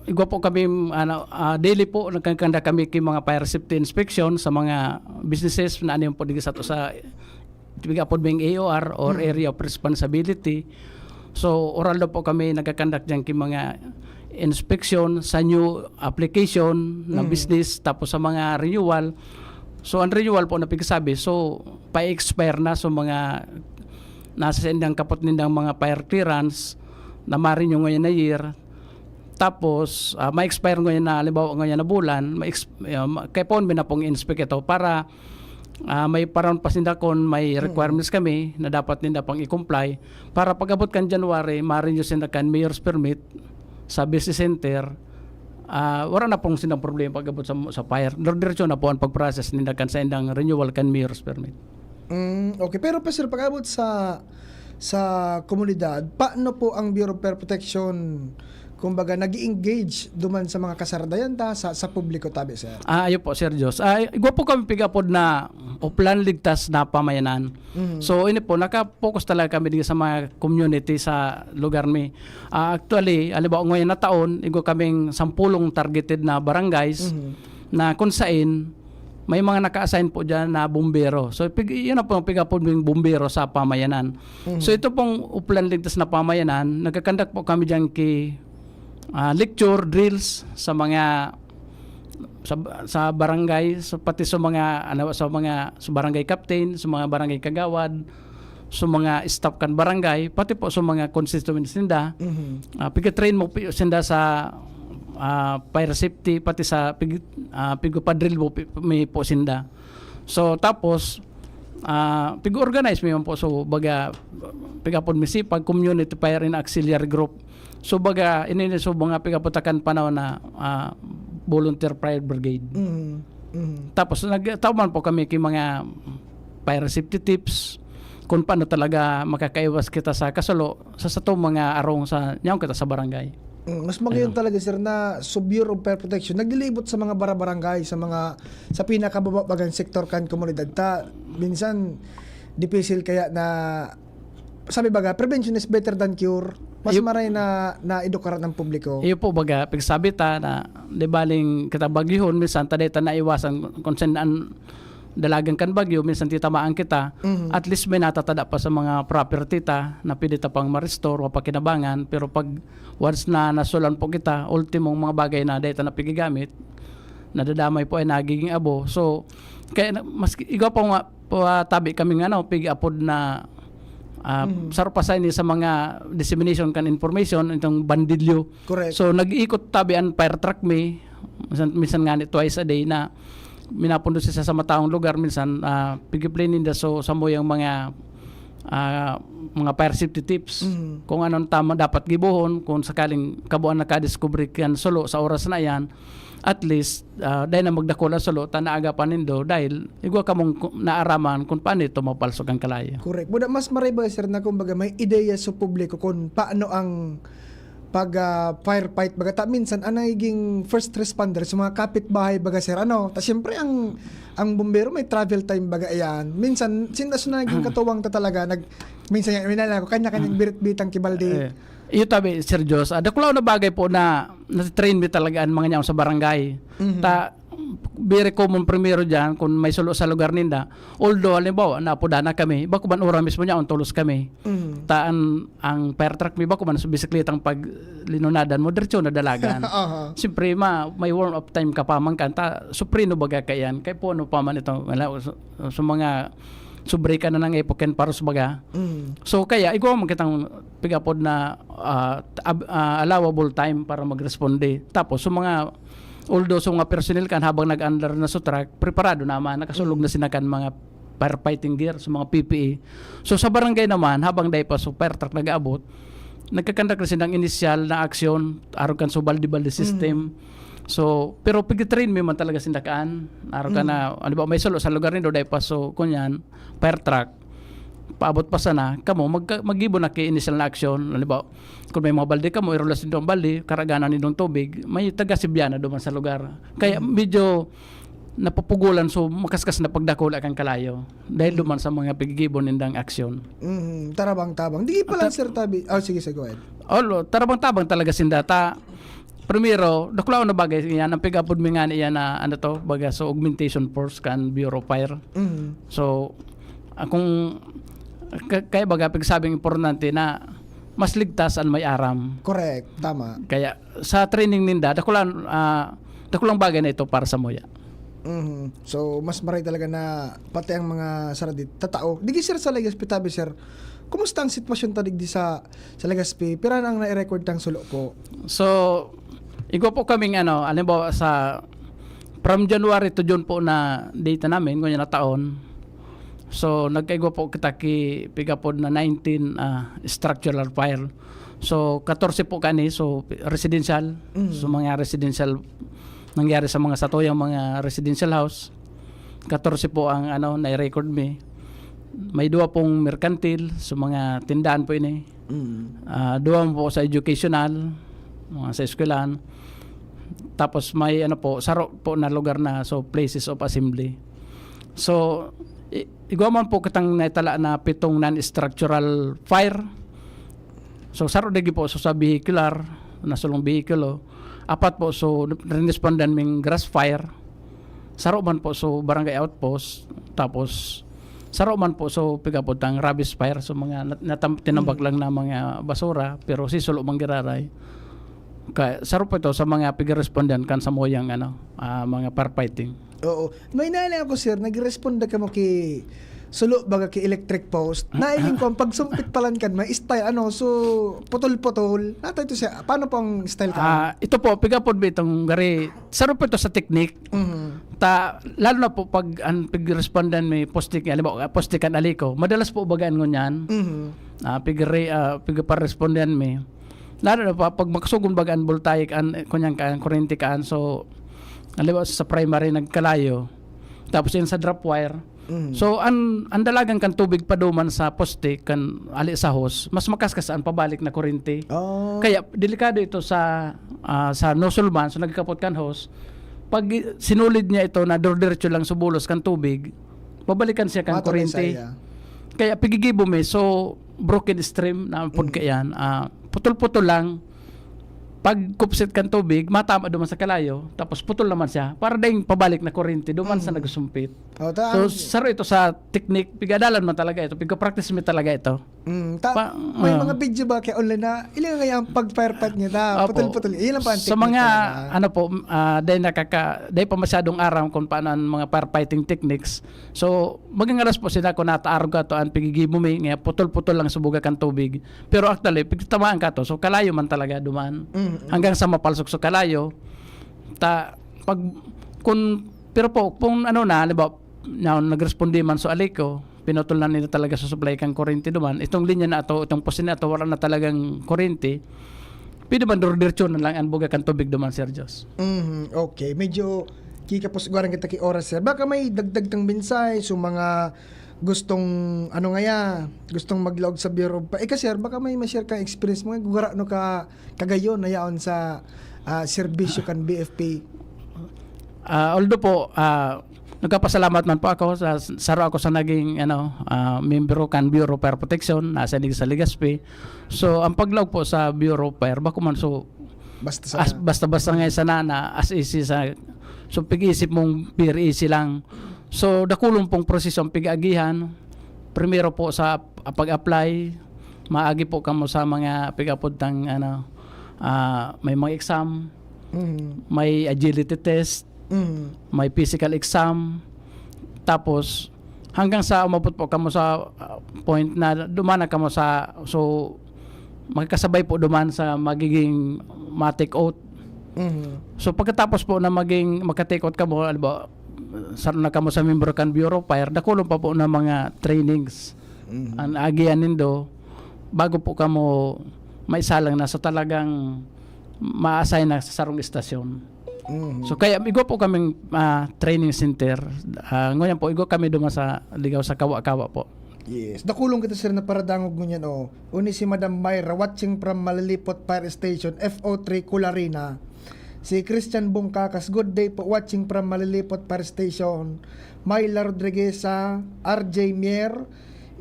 igwa po kami, ano, ah, daily po, nagkakanda kami ki mga fire safety inspection sa mga businesses na ano yun po, digdi sa to sa, tig-apod ming A O R or Mm. Area of Responsibility. So, oral daw po kami nagkakandak dyan ki mga inspection sa new application na Mm. business, tapos sa mga renewal. So, ang renewal po na pigsabi, so, pa-expire na. So, mga nasa sa indang kapot nindang mga fire clearance na ma-renew ngayon na year. Tapos, ah, ma-expire ngayon na, halimbawa, ngayon na bulan, ma-ex-, ah, ma-, kaya po, binapong inspect ito para, ah, may paraon pa sinda kung may Mm. requirements kami na dapat ninda pang i-comply para pag-abot kan January, ma-renew sinda kan mayor's permit sa business center. Ah, wala na pong sindang problema pag-abot sa, sa fire. Diretso na po ang pag-process ninda kan sa indang renewal kan mayor's permit. Mm, okay. Pero pa, sir, pag-abot sa, sa komunidad, paano po ang Bureau of Fire Protection, kumbaga, nag-i-engage duman sa mga kasaradayan ta, sa, sa publiko tabi, sir? Ah, ayo po, Sir Jos. Ah, igwa po kami pig-apod na Oplan Ligtas na Pamayanan. Mhm. So, ini po, naka-focus talaga kami dito sa mga community sa lugar mi. Ah, actually, halimbawa, ngayon na taon, igwa kaming sampulong targeted na barangays Mhm. na kung sain, may mga naka-assign po dyan na bumbero. So, pig-, yun na po ang pig-apod ming bumbero sa pamayanan. Mhm. So, ito pong Oplan Ligtas na Pamayanan, nagkakandak po kami dyan ki, ah, lecture, drills sa mga, sa, sa barangay, sa, pati sa mga, ano, sa mga, sa barangay captain, sa mga barangay kagawad, sa mga staff kan barangay, pati po sa mga constituents ninda. Mhm. Ah, piga-train mo pi-, sinda sa, ah, fire safety, pati sa pig-, ah, pigpapadrill mo pi-, mi po sinda. So, tapos, ah, pig-organize mi man po. So, baga, pig-apod mi sipag, community fire and auxiliary group. So, baga, ini, ini, so, mga pig-apod ta kan panahon na, ah, volunteer fire brigade. Mhm. Mhm. Tapos, nagtaw man po kami ki mga fire safety tips, kung paano talaga makakaiwas kita sa kasulo sa satong mga arong sa nyaong kita sa barangay. Mm, mas magayon Ano? talaga, sir, na sa Bureau of Fire Protection, naglilibot sa mga barabarangay, sa mga, sa pinakababa bagang sektor kan komunidad ta. Minsan, dipisil kaya na, sabi baga, "Prevention is better than cure." Mas Ayup. maray na, na edukaran ang publiko. Iyo po, baga, pigsabi ta na, di baling kita bagyuhon, minsan ta di ta naiwasan kung saan ang dalagan kan bagyo, minsan titamaan kita, Mhm. at least may natatada pa sa mga property ta na pwede ta pang ma-restore o pakinabangan. Pero pag once na nasulan po kita, ultimong mga bagay na dahil ta napigigamit, nadadamay po ay nagiging abo. So, kaya na, mas igwa pa nga, pa tabi kami nga, ano, pig-apod na, ah, Mhm. saro pa sa ini sa mga dissemination kan information, itong bandilyo. Correct. So, nag-iikot tabi ang fire truck mi. Minsan, minsan nga ni twice a day na minapundo siya sa mataong lugar. Minsan, ah, pigi-play ninda so, sa muyang mga, ah, mga fire safety tips. Mhm. Kung anong tama dapat gibohon, kung sakaling kabuan nakadiscovery kan sulo sa oras na yan, at least, ah, dahil na magdakula sulo, ta naagapan nindo, dahil igwa kamong ku-, naaraman kung paano ito mapalsog ang kalayo. Correct. Buda, mas maray ba, sir, na kumbaga may ideya sa publiko kung paano ang pag, ah, firefight, baga ta minsan ang nagiging first responder sa mga kapitbahay, baga, sir, ano? Ta siyempre ang, ang bumbero may travel time, baga, ayan. Minsan, sinda sa naging katuwang ta talaga, nag-, minsan nga, minala ko, kanya-kanyang birit-bitang kibaldi. Eh, iyo tabi, Sir Jos, ah, dakulaw na bagay po na natitrain mi talaga ang mga nyaon sa barangay. Mhm. Ta, very common primero diyan, kung may sulo sa lugar ninda. Although, halimbawa, naapodan na kami, bako man ora mismo niya, ang tulos kami. Mm. Taan ang fire truck, may bako man sa bisikletang pag linunadan mo, diretso na dalagan. Aha. Siyempre, ma-, may warm up time ka pa man, kanta, supreno baga ka yan. Kaya po, ano pa man ito, wala, so, so mga sobre ka na nang ipukin paros baga. Mm. So, kaya, igwa man kitang pigapod na, ah, ab-, ah, allowable time para magresponde. Tapos, so mga, although so mga personnel kan habang nag-under na sa truck, preparado naman, nakasulog na sila kan mga firefighting gear, sa mga P P E. So, sa barangay naman, habang dai pa so fire truck nag-aabot, nagkakandak na silang initial na aksyon, arog kan so balde-balde system. So, pero pag-train mo man talaga sinda kaan, arog ka na, ano ba, may sulo sa lugar nindo, dai pa so, kunyan, fire truck, paabot pa sana, kamo, magka-, maggibo na ki initial na aksyon. Halimbawa, kung may mga balde kamo, irulas nindo ang balde, karaganan nindong tubig, may taga-Sibyana duman sa lugar. Kaya medyo napupugulan, so makaskas na pagdakula kan kalayo dahil duman sa mga paggigibo nindang aksyon. Mm, tarabang-tabang. Di pa lang, Sir Tabi. Oh, sige, sir, go ahead. Olo, tarabang-tabang talaga sinda. Ta, primero, dakulaon na bagay yan. Ang pig-apod mi nga iyan na, ano to, baga, so augmentation force kan Bureau of Fire. Mm. So, akong, ka-, kaya baga, pagsabing importante na mas ligtas an may aram. Correct, tama. Kaya, sa training ninda, dakulang, ah, dakulang bagay na ito para sa muya. Mhm. So, mas maray talaga na pati ang mga saradit, tatao. Digi, sir, sa Legazpi tabi, sir, kumusta ang sitwasyon ta digdi sa, sa Legazpi? Pira na ang nai-record tang sulo po? So, igwa po kaming, ano, halimbawa sa, from January to June po na data namin, ngunyan na taon. So, nagkaigwa po kita ki pigapod na nineteen, ah, structural fire. So, katorse po kani, so, residential. Mm. So, mga residential nangyari sa mga satuyang mga residential house. Katorse po ang, ano, nai-record mi. May duwa pong merkantil, so mga tindahan po ini. Mm. Ah, duwa po sa educational, mga sa eskwelahan. Tapos may, ano po, saro po na lugar na, so places of assembly. So, i-, igwa man po kitang naitala na pitong non-structural fire. So, saro digi po, so, sa vehicular, nasulong vehikulo. Apat po, so, rinespondan ming grass fire. Saro man po, so, barangay outpost. Tapos, saro man po, so, pigapod tang rubbish fire. So, mga nat-, natam-, tinambak lang na mga basura, pero sisulo man giraray. Ka-, saro po ito sa mga pigarespondan kan samuyang, ano, ah, mga firefighting. Oo. May nahiling ako, sir, nagresponda kamo ki sulo baga ki electric post. Nahiling ko, ang pagsumpit palan kan may style, ano, so, putol-putol. Ato ito siya, paano po ang style ka? Ah, ito po, pigapod ba itong gari? Saro po ito sa technique. Mhm. Ta, lalo na po pag ang pigrespondan may poste, halimbawa, poste kan aliko. Madalas po bagaan ngunyan. Mhm. Ah, pigre-, ah, pigparespondan may. Lalo na pa, pag makasugon baga an voltaic, an, kunyang ka, an kurente kaan, so, halimbawa sa primary nagkalayo, tapos yan sa drop wire. Mm. So, an, an dalagan kan tubig paduman sa poste, kan ali sa hose, mas makaskas an pabalik na kurente. Oh. Kaya, delikado ito sa, ah, sa nozzle man, so nagkapot kan hose. Pag sinulid niya ito na diretso lang sa bulos kan tubig, babalikan siya kan Matulin kurente. Sa iya. Kaya pigigibo mi, so broken stream na pod Mm. kaiyan, ah, putol-putol lang. Pag kupsit kan tubig, matama duman sa kalayo, tapos putol naman siya. Para daing pabalik na kurente, duman sa Mm. nagsusumpit. Oh, ta-, So, ang saro ito sa teknik, pigadalan man talaga ito, pigka-practice mi talaga ito. Mm, ta-, Pa-, may ah. mga video ba kaya online na, ilang nga yung pag-firefight niya ta, Opo. Putol-putol. Iyan lang pa ang Sa teknik mga, talaga. ano po, ah, dahil nakaka-, dahil pa masyadong aram kung paano ang mga firefighting techniques. So, magangalas po sila kung nataarog ka to, ang pigigibumi, nga putol-putol lang sa buga kan tubig. Pero actually, pigtamaan ka to, so kalayo man talaga duman. Mm, mm. Hanggang sa mapalsok sa kalayo. Ta, pag, kung, pero po, kung ano na, halimbawa, na, nagresponde man sa aliko, pinutol na nila talaga sa supply kang kurente duman. Itong linya na ato, itong poste na ato, wala na talagang kurente. Pwede man, diretso na lang ang buga kan tubig duman, Sir Jos. Mhm, okay. Medyo kikapos-, gwarang kita ki oras, sir. Baka may dagdag kang mensahe sa mga gustong, ano ngaya, gustong maglaog sa Bureau of Fire. Ika, sir, baka may ma-share kang experience mo, gugara no ka kagayon na yaon sa, ah, serbisyo kan B F P? Ah, although po, ah, nagkapasalamat man po ako sa, saro ako sa naging, ano, ah, membro kan Bureau of Fire Protection, nasa inig sa Legazpi. So, ang paglaog po sa Bureau of Fire, bako man so, Basta sa as, basta-basta nga sana na as easy sa So, pag-iisip mong very easy lang. So, dakulon pong proseso ang pig-aagihan. Primero po sa ap-, pag-apply, maagi po kamo sa mga pig-apod tang, ano, ah, may mga exam, Mm. may agility test, Mm. may physical exam. Tapos, hanggang sa umabot po kamo sa, ah, point na duman na kamo sa, so, magkasabay po duman sa magiging ma-take oath. Mm. So, pagkatapos po na maging, magka-take oath kamo, halimbawa, saro na kamo sa member kan Bureau of Fire, dakulon pa po na mga trainings Mm. ang aagihan nindo bago po kamo maisalang na sa talagang ma-assign na sa sarong istasyon. Mm. So, kaya igwa po kaming, ah, training center. Ah, ngunyan po, igwa kami duman sa ligaw sa Kawa-Kawa po. Yes. Dakulon kita, sir, na paradangog ngunyan, oh. Uni si Madam Myra, watching from Malilipot Fire Station, F O three Colarina. Si Christian Bungkakas, "Good day po, watching from Malilipot Fire Station." Myla Rodrigueza, R J Mier,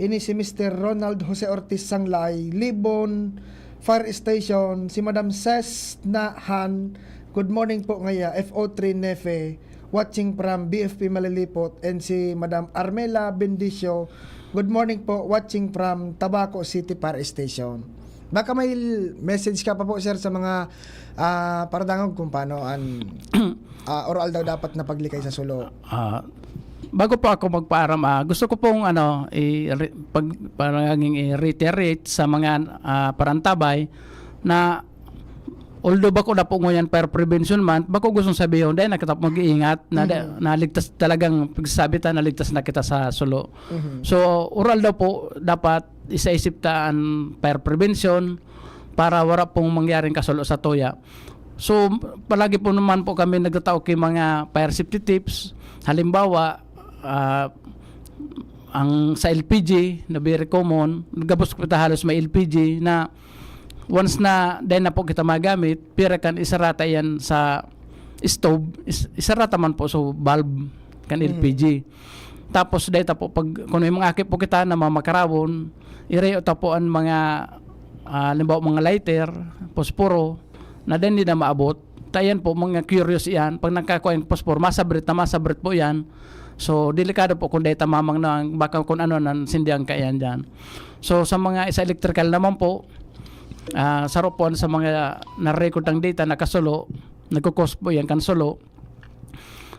ini si Mister Ronald Jose Ortiz Sanglay, Libon Fire Station, si Madam Ses Nahan, "Good morning po ngaya, F O three Nefe, watching from B F P Malilipot," and si Madam Armela Bendicio, "Good morning po, watching from Tabaco City Fire Station." Baka may message ka pa po, sir, sa mga, ah, paradangog kung paano an, ah, or aldaw dapat na paglikay sa sulo. Ah, bago po ako magpaaram, ah, gusto ko pong, ano, i-re-, pag, parang i-reiterate sa mga, ah, parantabay na although bako na po ngunyan Fire Prevention Month, bako gustong sabihon, dahil nakita po mag-iingat, na, Mhm. naligtas talagang pagsasabi ta, naligtas na kita sa sulo. Mhm. So, oral daw po, dapat isaisip ta an fire prevention para wala pong mangyaring kasulo sa tuya. So, palagi po naman po kami nagtatao ki mga fire safety tips. Halimbawa, ah, ang sa L P G na very common, gabos kita halos may L P G na once na dahil na po kita magamit, pira kan isarata yan sa stove, is, isarata man po sa valve kan Mm. L P G. Tapos dahil ta po, pag, kung may mga aki po kita na mga makarawon, irayo ta po ang mga, ah, halimbawa, mga lighter, posporo, na din di na maabot. Ta yan po, mga curious iyan, pag nagkakuha yung posporo, masabrit na masabrit po yan. So, delikado po kung dahil ta mamang na, baka kung ano nang sindihan ka yan dyan. So, sa mga isa electrical naman po, ah, saro po sa mga na-record ang data, nakasulo, nagkukos po yan kan sulo.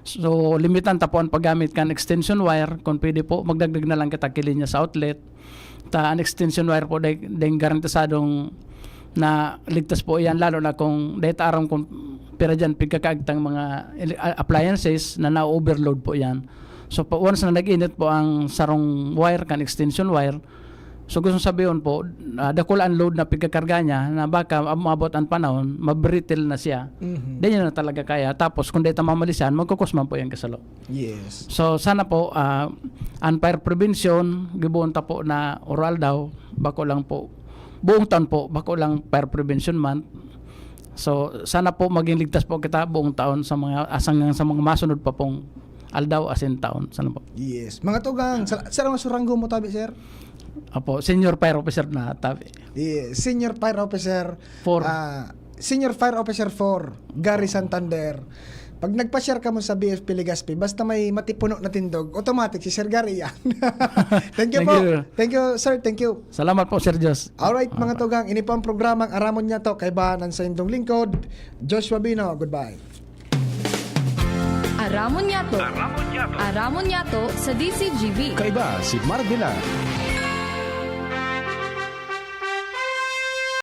So, limitan ta po ang paggamit kan extension wire. Kung pwede po, magdagdag na lang kita ki linya sa outlet. Ta, ang extension wire po, dahil, dahil garantisadong na ligtas po yan, lalo na kung dahil ta aram kung pira dyan pigkakaagtang mga ele-, a-, appliances na na-overload po yan. So, pa, once na nag-init po ang sarong wire, kan extension wire, so gusto sabihon po, ah, dakula ang load na pigkakarga niya na baka umabot ang panahon, mabrittle na siya. Mhm. Di niya na talaga kaya. Tapos, kung dahil ta mamalisan, magkukus man po yan kasulo. Yes. So, sana po, ah, ang fire prevention, gibohon ta po na oral daw, bako lang po, buong taon po, bako lang fire prevention month. So, sana po maging ligtas po kita buong taon sa mga, asang, sa mga masunod pa pong aldaw asin taon. Sana po. Yes. Mga tugang, sa, sa mga suranggo mo tabi, sir? Apo, senior fire officer na tabi. Yes. Senior Fire Officer Four. Ah, Senior Fire Officer four, Gary Santander. Pag nagpa-share ka mo sa B F P Legazpi, basta may matipuno na tindog, automatic si Sir Gary yan. Thank you Thank po. you. Thank you, sir. Thank you. Salamat po, Sir Jos. Alright, mga tugang, ini po ang programang Aramon Niya To. Kaibahan sa indong lingkod, Joshua Bino. Goodbye. Aramon Niya To. Aramon Niya To sa D C G B. Kaiba si Marvila.